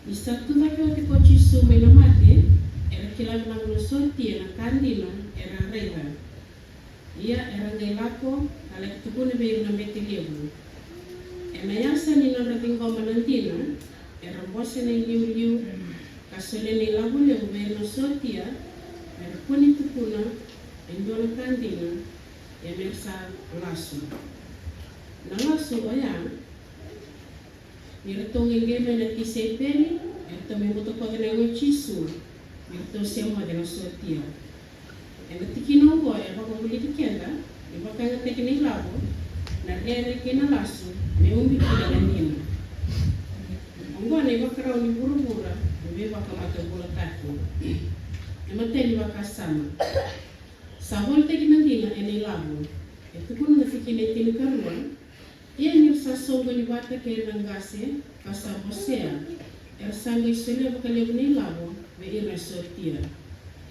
Ni sa tucake oti ko Jisu mai na mate, era kila vinaka na sotia na ka dina era raica. Ia era qai lako ka laki tukuna vei ira na bete levu. Ena yasa ni nodra ciqoma na dina, era bose na iliuliu ka solia na ilavo levu vei ira na sotia, me ra kua ni tukuna e dua na ka dina, ia me ra sa lasu. Na lasu oya, ni ratou qai mai na tisaipeli, eratou mai butakoca na yago i Jisu, me ratou se moce na sotia. Ena tikina oqo e vakavulici keda ni vakayagataki na ilavo, na rere kei na lasu me ubi kina na dina. Oqo na ivakarau ni vuravura ni veivakamatavulotaki. Na matai ni vakasama. Sa volitaki na dina ena ilavo. E tukuna na tikina e tinikarua. Ia ni ra sa soqoni vata kei ira na qase ka sa bosea, era sa qai solia vakalevu na ilavo vei ira na sotia.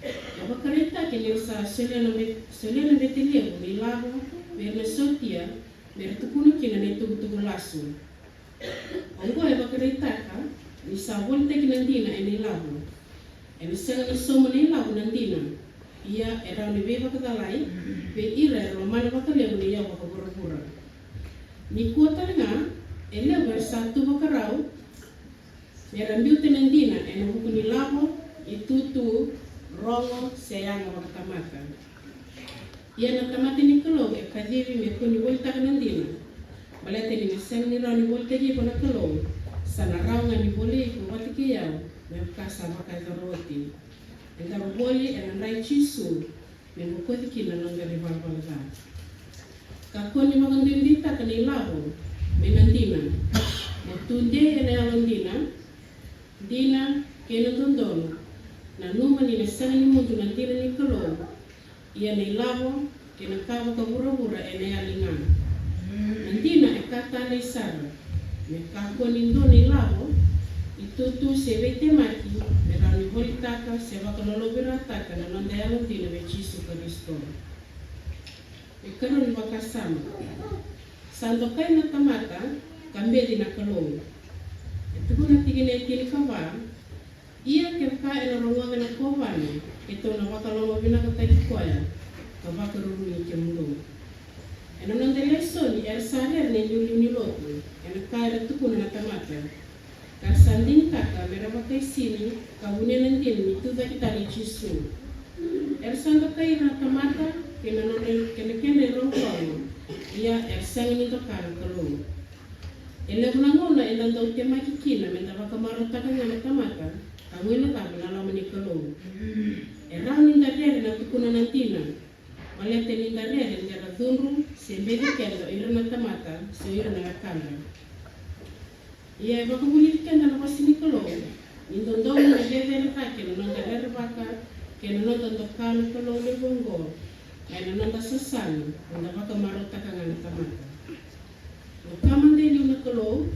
E vakaraitaki ni ra sa solia na be-, solia na bete levu na ilavo vei ira na sotia, me ra tukuna kina na itukutuku lasu. Oqo e vakaraitaka ni sa volitaki na dina ena ilavo. Ena sega ni sauma na ilavo na dina, ia e rawa ni veivakacalai vei ira era lomana vakalevu na iyau vakavuravura. Nikua tale ga, e levu era sa tu vakarau me ra biuta na dina ena vuku ni lavo, itutu, rogo, se yaga vakatamata. Ia na tamata ni Kalou e kacivi me kua ni volitaka na dina. Baleta ni na sega ni rawa ni volitaki iko na Kalou, sa na rawa ga ni voli iko vata kei au, me vaka sa vakayacora oti. Eda voli ena dra i Jisu, me bokoci kina na noda ivalavala ca. Kakua ni vakaduiduitaka na ilavo mai na dina. Mo tu dei ena yalodina, dina kei na dodonu. Nanuma ni na sega ni mudu na dina ni Kalou, ia na ilavo kei na ka vakavuravura ena yali ga. Na dina e ka talei sara. Me kakua ni dua na ilavo, itutu se veitemaki me Rawa ni volitaka se vakalolovirataka na noda yalodina vei Jisu Karisito. E karua ni vakasama. Sa dokai na tamata ka beci na Kalou. E tukuna tikina e tinikava, ia kevaka ena rogoca na kovana, keitou na vakalomavinakataki koya ka vakaruru ni kemudou. Ena noda lesoni era sa rere na iliuliu ni lotu ena ka era tukuna na tamata. Ka ra sa digitaka me ra vakaisini ka vunia na dina ni tucake tale i Jisu. Era sa dokai ira na tamata kei na nona kei na kedra irogorogo, ia era sega ni doka na Kalou. E levu na gauna eda dau temaki kina me da vakamarautaka ga na tamata ka guilecava na loma ni Kalou. E rawa ni da rere na tukuna na dina, baleta ni da rere me ra cudru se beci keda o ira na tamata se o ira na wekada. Ia e vakavulici keda na vosa ni Kalou ni dodonu me cecere cake na noda rerevaka kei na noda doka na Kalou levu oqo mai na noda sasaga ni da vakamarautaka ga na tamata. Doka mada e liu na Kalou,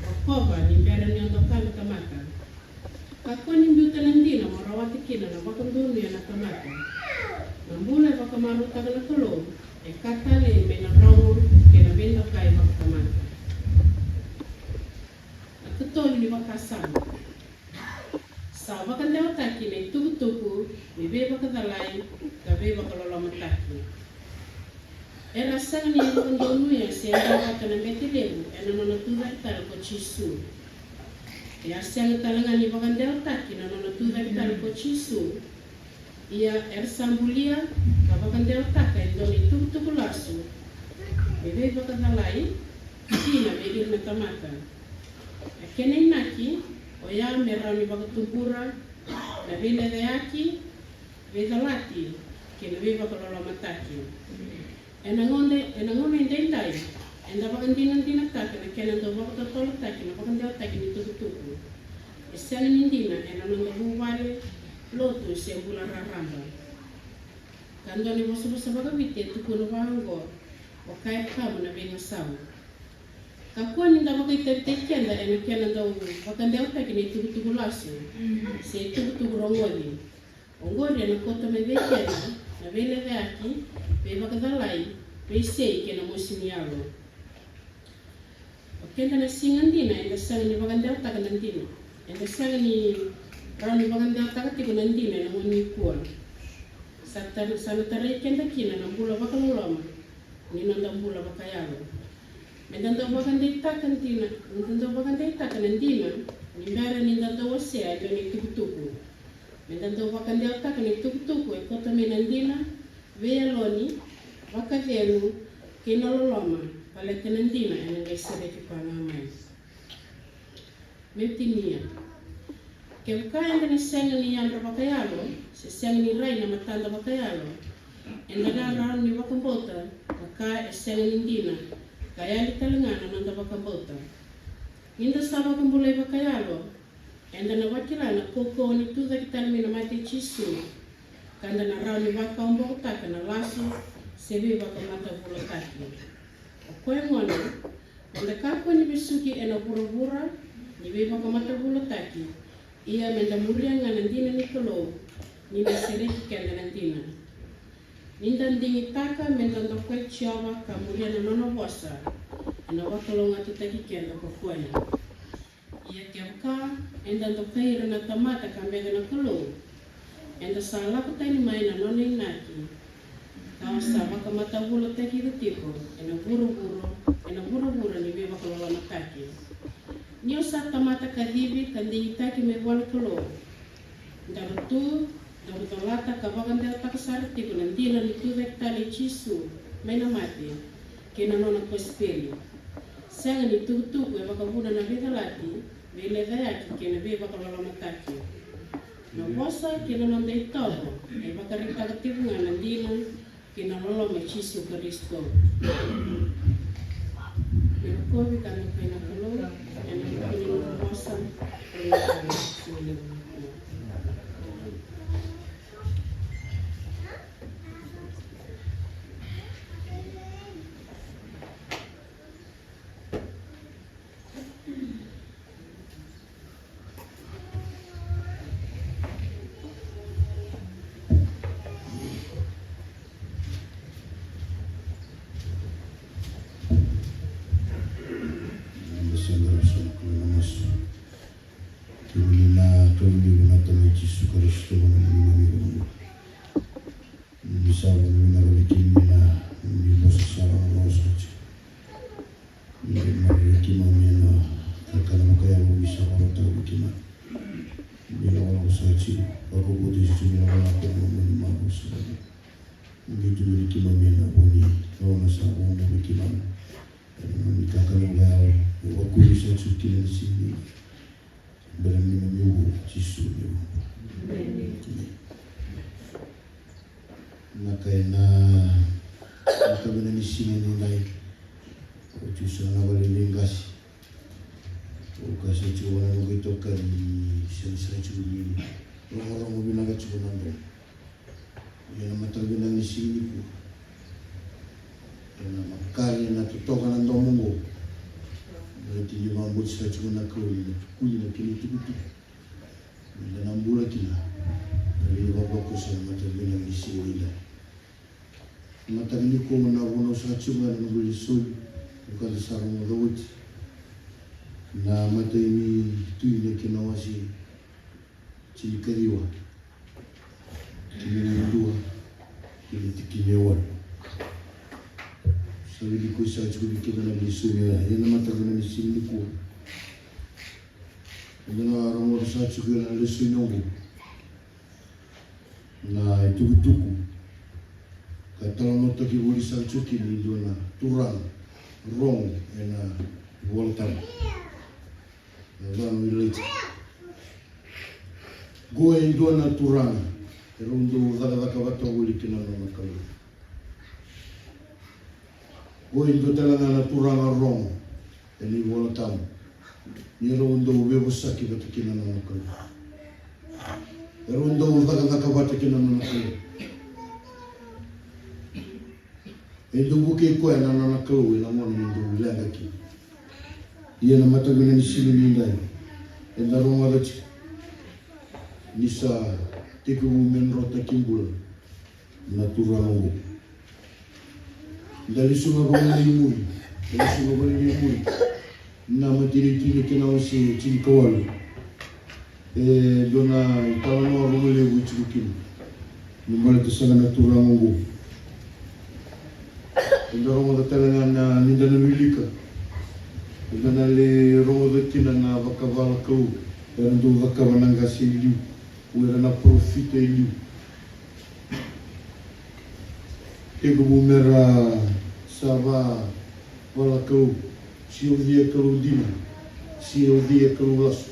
rokova ni bera ni o doka na tamata. Kakua ni biuta na dina mo rawata kina na vakadonuya na tamata. Na bula e vakamarautaka na Kalou e ka talei mai na rogo kei na veidokai vakatamata. Na ikatolu ni vakasama. Sa vakadewataki na itukutuku ni veivakacalai ka veivakalolomataki. Era sega ni vakadonuya se duavata na bete levu ena nona tucake tale ko Jisu. E a sega tale ga ni vakadewataki na nona tucake tale ko Jisu. Ia era sa bulia ka vakadewataka e dua na itukutuku lasu me veivakacalai dina vei ira na tamata. A kena inaki oya me rawa ni vakatubura na veilecayaki, veicalati kei na veivakalolomataki. Ena gauna, ena gauna edaidai eda vakadinadinataka na kena dau vakatotolotaki na vakadewataki ni tukutuku. E sega ni dina ena noda vuvale, lotu se bula raraba. Ka dua na ivosavosa vakaviti e tukuna vaqo, o kaya vakamu na veigasau. Kakua ni da vakaitavitaki keda ena kena dau vakadewataki na itukutuku lasu se itukutuku rogoci. Oqori ena kauta mai vei keda na veilecayaki, veivakacalai, veisei kei na mosi ni yalo. O keda na siga dina eda sega ni vakadewataka na dina. Eda sega ni rawa ni vakadewataka tiko na dina ena gauna nikua. Sa tar-, sa na tarai keda kina na bula vakaloloma ni noda bula vakayalo. Meda dau vakadeitaka dina, meda dau vakadeitaka na dina ni bera ni da dau wasea e dua na itukutuku. Meda dau vakadewataka na itukutuku e kauta mai na dina, veiyaloni, vakacegu kei na loloma, baleta na dina ena qai sereki koya ga mai. Meu tinia. Kevaka eda na sega ni yadra vakayalo se sega ni rai na matada vakayalo, eda na rawa ni vakabauta na ka e sega ni dina ka yali tale ga na noda vakabauta. Ni da sa vakabulai vakayalo, eda na vakila na kaukauwa ni tucake tale mai na mate i Jisu, ka da na rawa ni vakaobokotaka na lasu se veivakamatavulotaki. O koya gona, meda kakua ni vesuki ena vuravura ni veivakamatavulotaki, ia meda muria ga na dina ni Kalou, ni na sereki keda na dina. Ni da digitaka meda dokai Jiova ka muria na nona vosa, ena vakalougatataki keda ko koya. Ia kevaka eda dokai ira na tamata ka beci na Kalou, eda sa lako tani mai na nona inaki, ka sa vakamatavulotaki ira tiko ena vuravura, ena vuravura ni veivakalolomataki. Ni o sa tamata kacivi ka digitaki mai vua na Kalou, daru tu, daru colata ka vakadewataka sara tiko na dina ni tucake tale i Jisu mai na mate kei na nona kosipeli. Sega ni tukutuku e vakavuna na veicalati, veilecayaki kei na veivakalolomataki. Na vosa kei na noda itovo e vakaraitaka tiko ga na dina kei na loloma i Jisu Karisito. Me rokovi ka dokai na Kalou ena vuku ni nona vosa. Jisu Karisito na neimami iVakabula. Ni sa vakavinavinaka vei keimami na nomuni vosa sara na vosa tiko. Ni maroroi keimami ena kakana vakayalo ni sa vakarautaka vei keimami. Ni lakolako sa tiko, vakavotui sa tiko ni lakolako ena nomuni mavosa. Ni tu vei keimami ena vo ni gauna sa vakabauta vei keimami. Ena nomuni kakana vakayalo, ni vakuri sa tiko kina na siga. Bera ni mami uvu, Jisu ni uvu. Emeni. Na ka ena, na ka vina ni siga ni dai. Ko Jisu na vale ni qasi. Ko ka sa tiko na noqu itokani, sa, sa tiko ni rogorogo vinaka tiko na domo. Ia na mataka vinaka ni siga nikua. Ena makare na totoka na domo oqo. Na tini vakabauta sa tiko na Kalou ni na tukuni na kena itukutuku. Eda na bula kina. Na vei vakakoso na mataka vinaka ni siga nikua. Na mataka nikua na vuna au sa tiko ga na noqu lesoni. Au ka da sa rogoca oti. Na matai ni Tui na kena wase tinikaciwa. Tikina e dua kei na tikina e walu. Sa wili ko sa tiko ni keda na lesoni ya, ena mataka na lesoni nikua. Eda na rogoca sa tiko na lesoni oqo. Na itukutuku ka talanoataki voli sa tiko kina e dua na turaga rogo ena iVolatabu. Na cava na Ilaija? Qo e dua na turaga e rau dau cakacaka vata voli kina na nona kalou. Qo e dua tale ga na turaga rogo ena iVolatabu ni rau dau veivosaki vata kina na nona kalou. E rau dau cakacaka vata kina na nona kalou. E dau vukei koya na nona kalou ena gauna ni dau leqa kina. Ia na mataka ni siga ni dai, eda rogoca tiko ni sa tekivu me drotaki bula na turaga oqo. Da lesu ga vale i muri, da lesu ga vale i muri. Na matai ni Tui na kena wase tinikawalu. E dua na italanoa rogo levu e tiko kina me baleta saka na turaga oqo. Eda rogoca tale ga na, ni da na wilika, eda na lai rogoca kina na vakavalakalou era dau cakava na qase e liu, o ira na parofita e liu. Tekivu me ra sa vavala kalou, se o cei e kalou dina, se o cei e kalou lasu.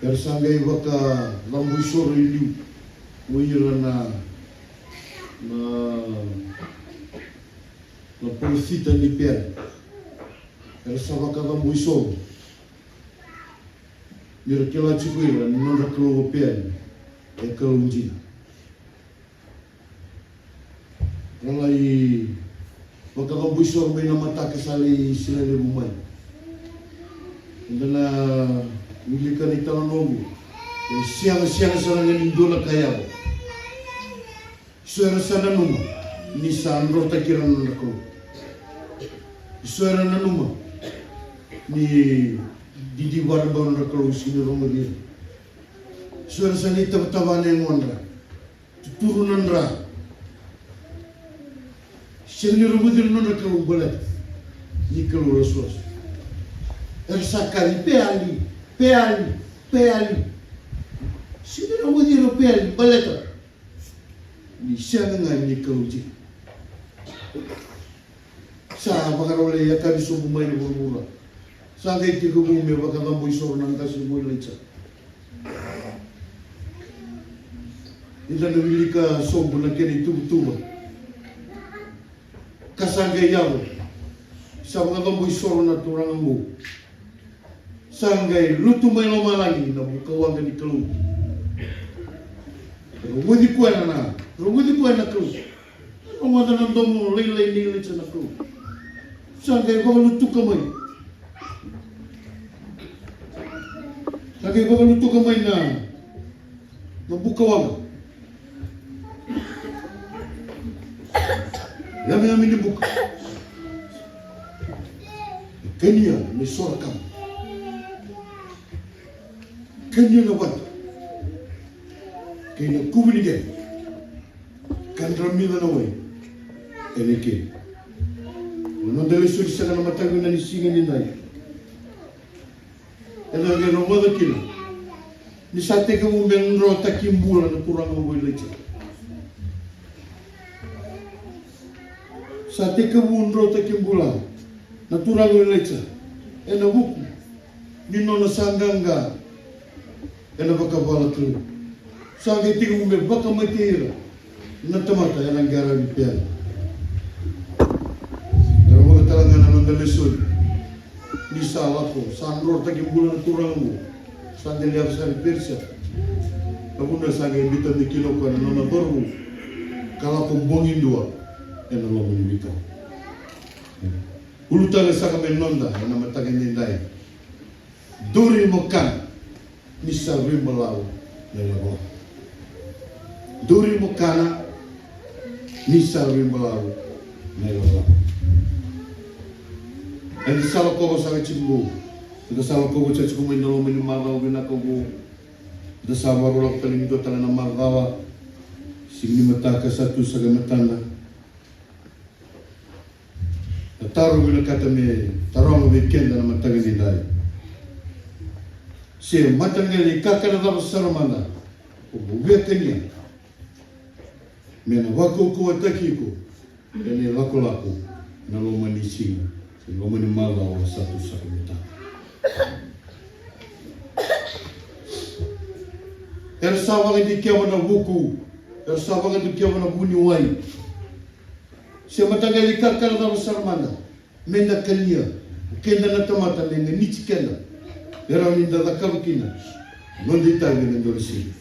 Era sa qai vakacabo isoro e liu o ira na, na, na parofita ni Peali. Era sa vakacabo isoro. Ni ra kila tiko ira ni nodra kalou o Peali e kalou dina. Ra lai vakacabo isoro mai na mataka sa lai sila levu mai. Eda na wilika na italanoa oqo. E sega, sega sara ga ni dua na ka e yaco. So era sa nanuma ni sa drotaki ira na nodra kalou. So era nanuma ni didi varabau na nodra kalou, sega ni rogoci ira. So era sa lai tavatava na yagodra, tuturu na dra. Sega ni rogoci ira na nodra kalou baleta ni kalou lasulasu. Era sa kaci Peali, Peali, Peali. Sega ni rogoci ira o Peali baleta ni sega ga ni kalou dina. Sa vakarau lai yakavi sobu mai na vuravura. Sa qai tekivu me vakacabo isoro na qase o Ilaija. Eda na wilika sobu na kena ituvatuva. Ka sa qai yaco, sa vakacabo isoro na turaga oqo. Sa qai lutu mai lomalagi na buka waqa ni Kalou. Rogoci koya na, rogoci koya na Kalou. Rogoca na domo lailai ni Ilaija na Kalou. Sa qai vakalutuka mai. Sa qai vakalutuka mai na, na buka waqa. Yameyame ni buka. Kania me sora kama. Kania na vatu kei na kuvu ni qele, ka dramica na wai ena ike. Na noda lesoni saka na mataka vinaka ni siga nidai, eda qai rogoca kina ni sa tekivu me drotaki bula na turaga o Ilaija. Sa tekivu drotaki bula na turaga o Ilaija ena vuku ni nona sa qaqa ena vakavala tu. Sa qai tekivu me vakamatei ira na tamata ena qaravi Peali. Era vakatala ga na noda lesoni ni sa lako, sa drotaki bula na turaga oqo. Sa qai levu sara i Perisia. Na vuna sa qai biuta mai kina o koya na nona cauravou ka lako bogi dua ena loma ni veikau. Ulutaga saka me noda ena mataka nidai. Duri mo kana ni sa rui balavu na ilakolako. Duri mo kana ni sa rui balavu na ilakolako. Eda sa lakova saka tiko qo. Eda sa lakova saka tiko mai na loma ni macawa vinaka qo. Eda sa vakarau lako tale ni dua tale na macawa. Siga ni mataka sa tu saka e matada. Na taro vinakata me taroga vei keda na mataka nidai. Se mataqali kakana cava sara mada o via kania me na vakaukauwataki iko ena ilakolako ena loma ni siga, se loma ni macawa sa tu saka e matada. Era sa vakadikeva na vuku, era sa vakadikeva na vuniwai. Se mataqali kakana cava sara mada me da kania, o keda na tamata me ganiti keda, me rawa ni da cakava kina na noda itavi ena dua na siga.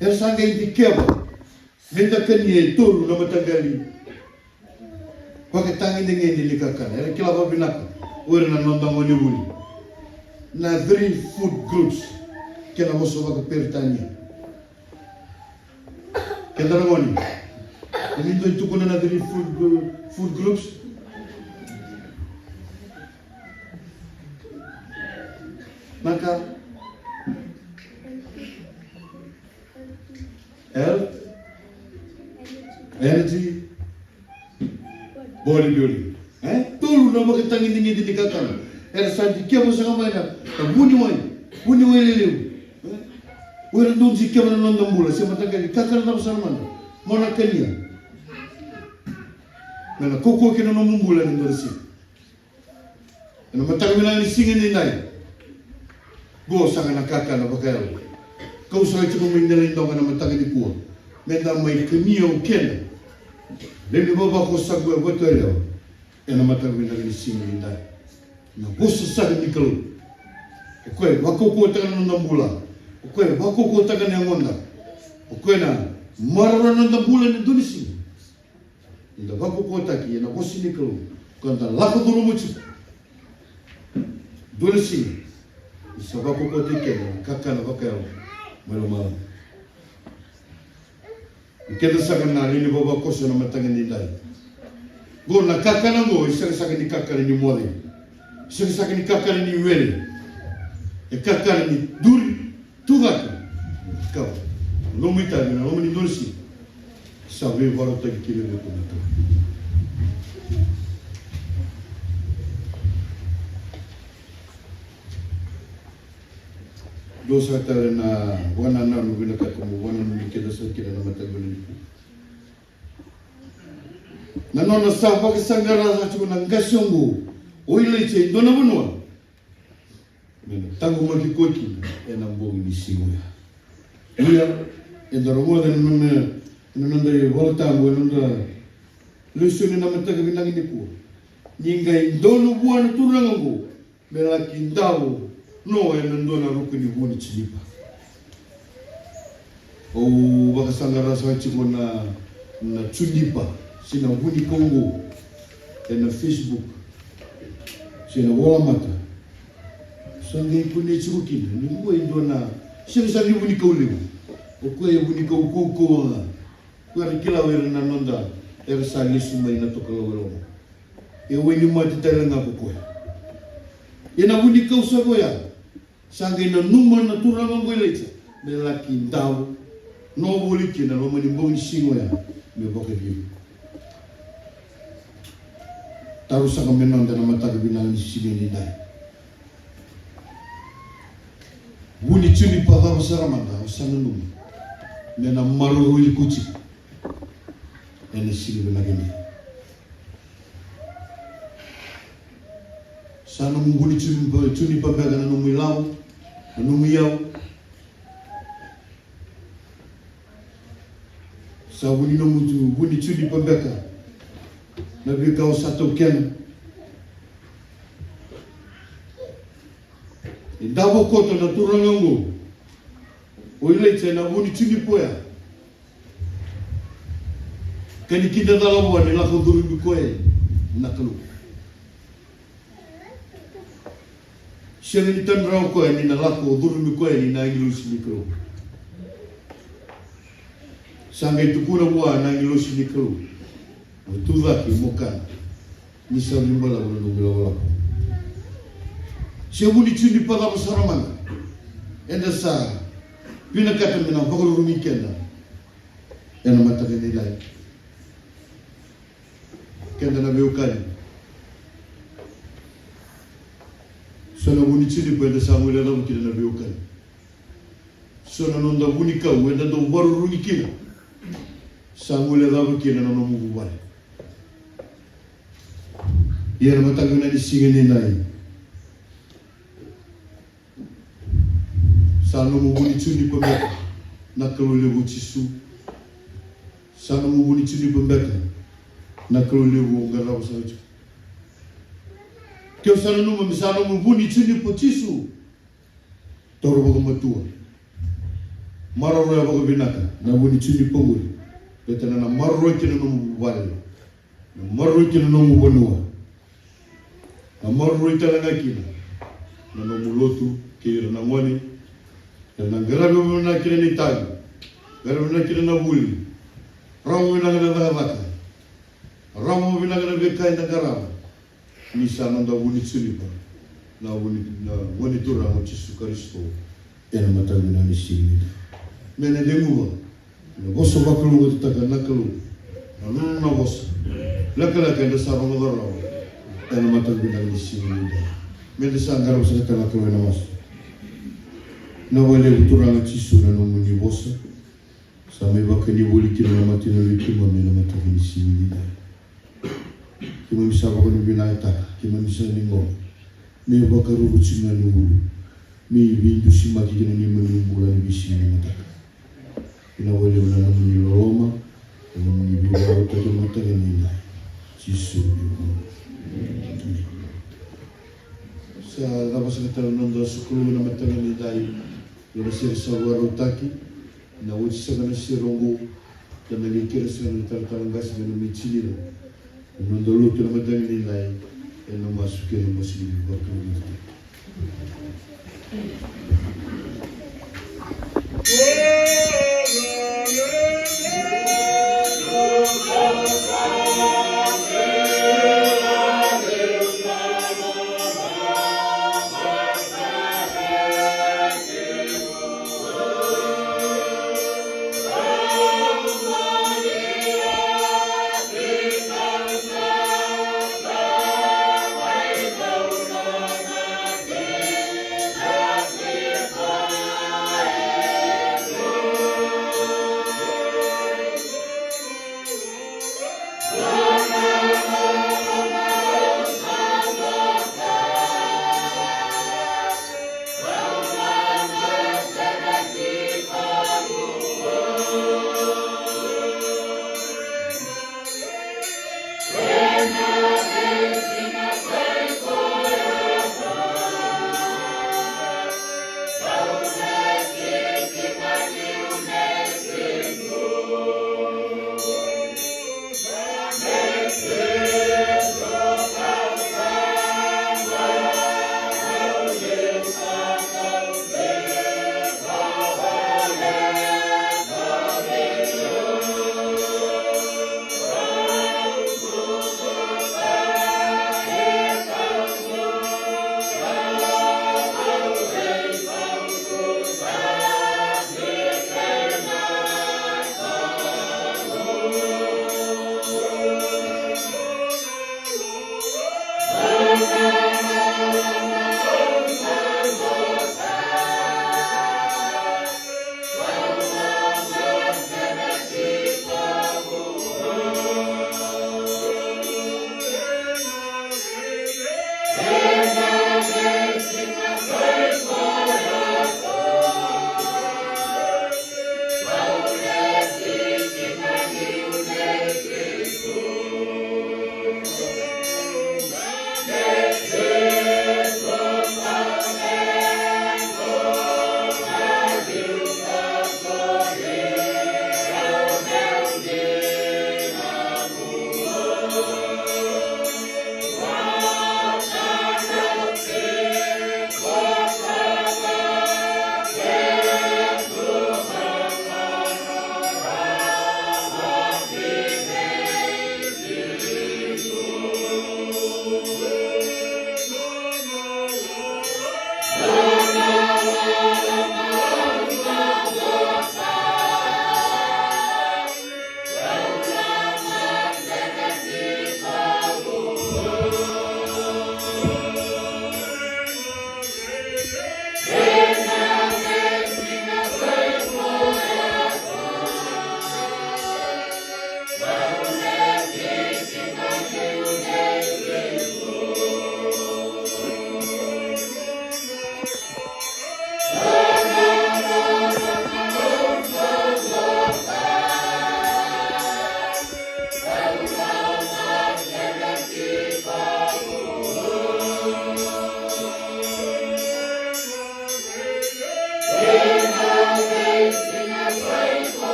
Era sa qai dikeva me da kania e tolu na mataqali vakatagedegede ni kakana. Era kila vakavinaka o ira na noda gonevuli na three food groups, kena vosa vakaperitania. Keda na gone, e ni dua e tukuna na three food, gr- food groups? Na ka? Health, energy, bodybuilding. E tolu na vakatagedegede ni kakana. Era sa dikeva saka mai na, na vuniwai, vuniwai lelevu. E? O ira dau dikeva na noda bula, se mataqali kakana cava sara mada mo na kania me na kaukaua kina na nomu bula ena dua na siga. Ena mataka vinaka ni siga nidai, qo saka na kakana vakayalo kau saka tiko mai Delaidoga ena mataka nikua. Me da mai kania o keda, lewe ni vavakoso sa qo e Vatuyalewa. Ena mataka vinaka ni siga nidai, na vosa saka ni Kalou, o koya e vakaukauwataka na noda bula, o koya e vakaukauwataka na yagoda, o koya na maroroya na noda bula ena dua na siga. Ni da vakaukauwataki ena vosa ni Kalou ka da lako curuma tiko, dua na siga ni sa vakaukauwataki keda na kakana vakayalo mai lomalagi. Ni keda saka na lewe ni vavakoso ena mataka nidai, qo na kakana qo e saka saka ni kakana ni moce, e saka saka ni kakana ni were, e kakana ni duri. Tucake, kau, nomu itavi ena loma ni dua na siga sa veivakarautaki kina vei iko na Kalou. Dua saka tale na vakanananu vinakata mo vakananumi keda saka kina na mataka vinaka nikua. Na nona sa vakasaqara saka tiko na qase oqo o Ilaija e dua na vanua me na taqomaki koya kina ena bogi ni siga oya. Ia, eda rogoca ena noda, ena noda iVolatabu, ena noda lesoni ena mataka vinaka nikua, ni qai donu vua na turaga oqo me laki davo no ena dua na ruku ni vu ni junipa. Au vakasaqara saka tiko na, na junipa se na vunikau oqo ena Facebook se na volamata. Sa qai kunei tiko kina ni qo e dua na, sega sara ni vunikau levu. O koya e vunikau kaukauwa ga. Ko era kila o ira na noda, era sa lesu mai na tokalau e loma. E wainimate tale ga ko koya. Ia na vunikau sa koya, Sa qai nanuma na turaga oqo Ilaija me laki davo novoli kina na loma ni bogi ni siga oya me vakacegu. Taro saka me noda na mataka vinaka ni siga nidai. Vu ni junipa cava sara mada o sa nanuma me na maroroi iko tiko ena siga vinaka nidai? Sa nomu vu ni junipa, junipa beka na nomu ilavo, na nomu iyau? Sa vu ni nomu ju-, vu ni junipa beka na veika o sa taukena? E davo koto na turaga oqo o Ilaija ena vu ni junipa oya. Ka ni kidacala vua ni lako curumi koya na Kalou. Sega ni tani rawa koya ni na lako curumi koya ni na agilosi ni Kalou. Sa qai tukuna vua na agilosi ni Kalou, mo tu cake mo kana, ni sa vibalavu na nomu ilakolako. Se vu ni junipa cava sara mada eda sa vinakata me na vakarurumi keda ena mataka nidai? Keda na veiwekani, so na vu ni junipa eda sa guilecava kina na veiwekani. So na noda vunikau eda dau vakarurumi kina, sa guilecava kina na nomu vuvale. Ia na mataka vinaka ni siga nidai, sa nomu vu ni junipa beka na Kalou levu o Jisu? Sa nomu vu ni junipa beka na Kalou levu o qarava sara tiko? Ke o sa nanuma me sa nomu vu ni junipa o Jisu, taura vakamatua, maroroya vakavinaka na vu ni junipa qori, baleta na na maroroi kina na nomu vuvale, na maroroi kina na nomu vanua, na maroroi tale ga kina na nomu lotu kei ira na gone. Era na qaravi vakavinaka kina na itavi, qaravi vinaka kina na vuli, rawa vinaka na cakacaka, rawa vinaka na veika eda qarava. Ni sa noda vu ni junipa na vu ni, na Gone Turaga o Jisu Karisito ena mataka vinaka ni siga nidai. Me na ceguva na vosa vakalougatataka na Kalou, na nona vosa lekaleka eda sa rogoca rawa ena mataka vinaka ni siga nidai. Meda sa qarava saka tale na Kalou ena masu. Vinaka vakalevu Turaga Jisu na nomuni vosa sa mai vakani voli kina na matanitu ni keimami ena mataka ni siga nidai. Keimami sa vakavinavinakataka, keimami sa ni qo me vakaruru tiko ga ni ulu, me veidusimaki kina neimami bula ni veisiga ni mataka. Vinaka vakalevu na nomuni loloma, na nomuni veivakarautaki ena mataka nidai. Jisu. Emeni. Sa cava saka tale na noda sokalou ena mataka nidai. Io na sere sa vakarautaki, na oti saka na sere oqo, ka na qai kere saka na talatala qase me na mai tini ira na noda lotu ena mataka nidai, ena masu kei na masu ni vakalougatataki.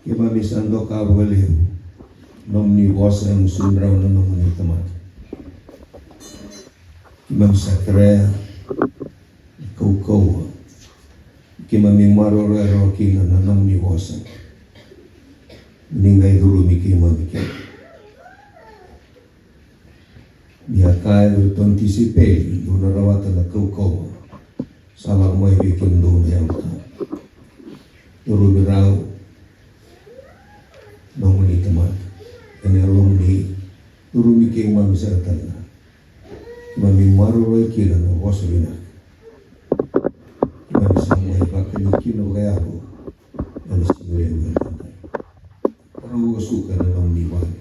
Keimami sa doka vakalevu nomuni vosa e gusudrau na nomuni tamata. Keimami sa kerea na kaukauwa. Keimami maroroya rawa kina na nomuni vosa. Ni qai curumi keimami kina. Ni a kaya vei iratou na tisaipeli, dou na rawata na kaukauwa sa lako mai vei kemudou na Yalo Tabu. Curumi rau nomuni tamata ena yalomuni, curumi keimami sara tale ga. Keimami maroroi kina na vosa vinaka. Keimami sa mai vakani kina vakayalo ena siga levu ena Rau vakasuka na nomuni vale.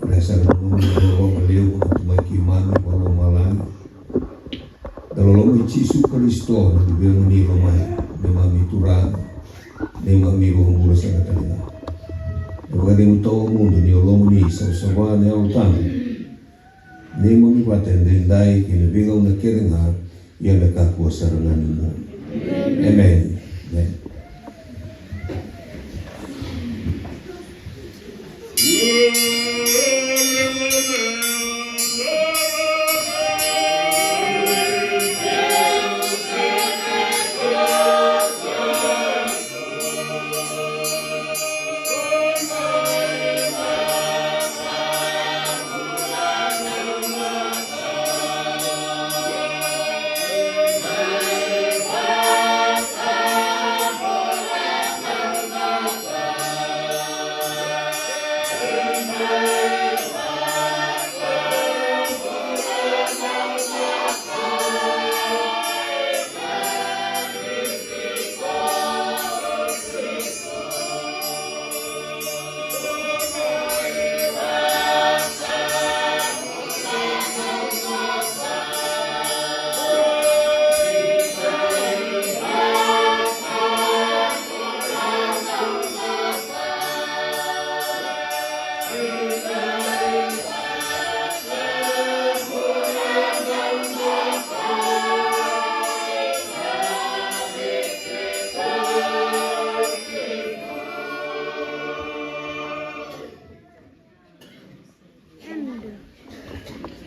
Rau sa na nomuni loloma levu na Tamai keimami vakalomalagi. Na loloma i Jisu Karisito na Luvemuni lomani, neimami Turaga, neimami Vakabula saka tale ga. Na vakacegu tawamudu ni Yalomuni savasava na Yalo Tabu. Neimami vata edaidai kei na veigauna kece ga, ia me kakua sara ga ni mudu. Emeni. Emeni.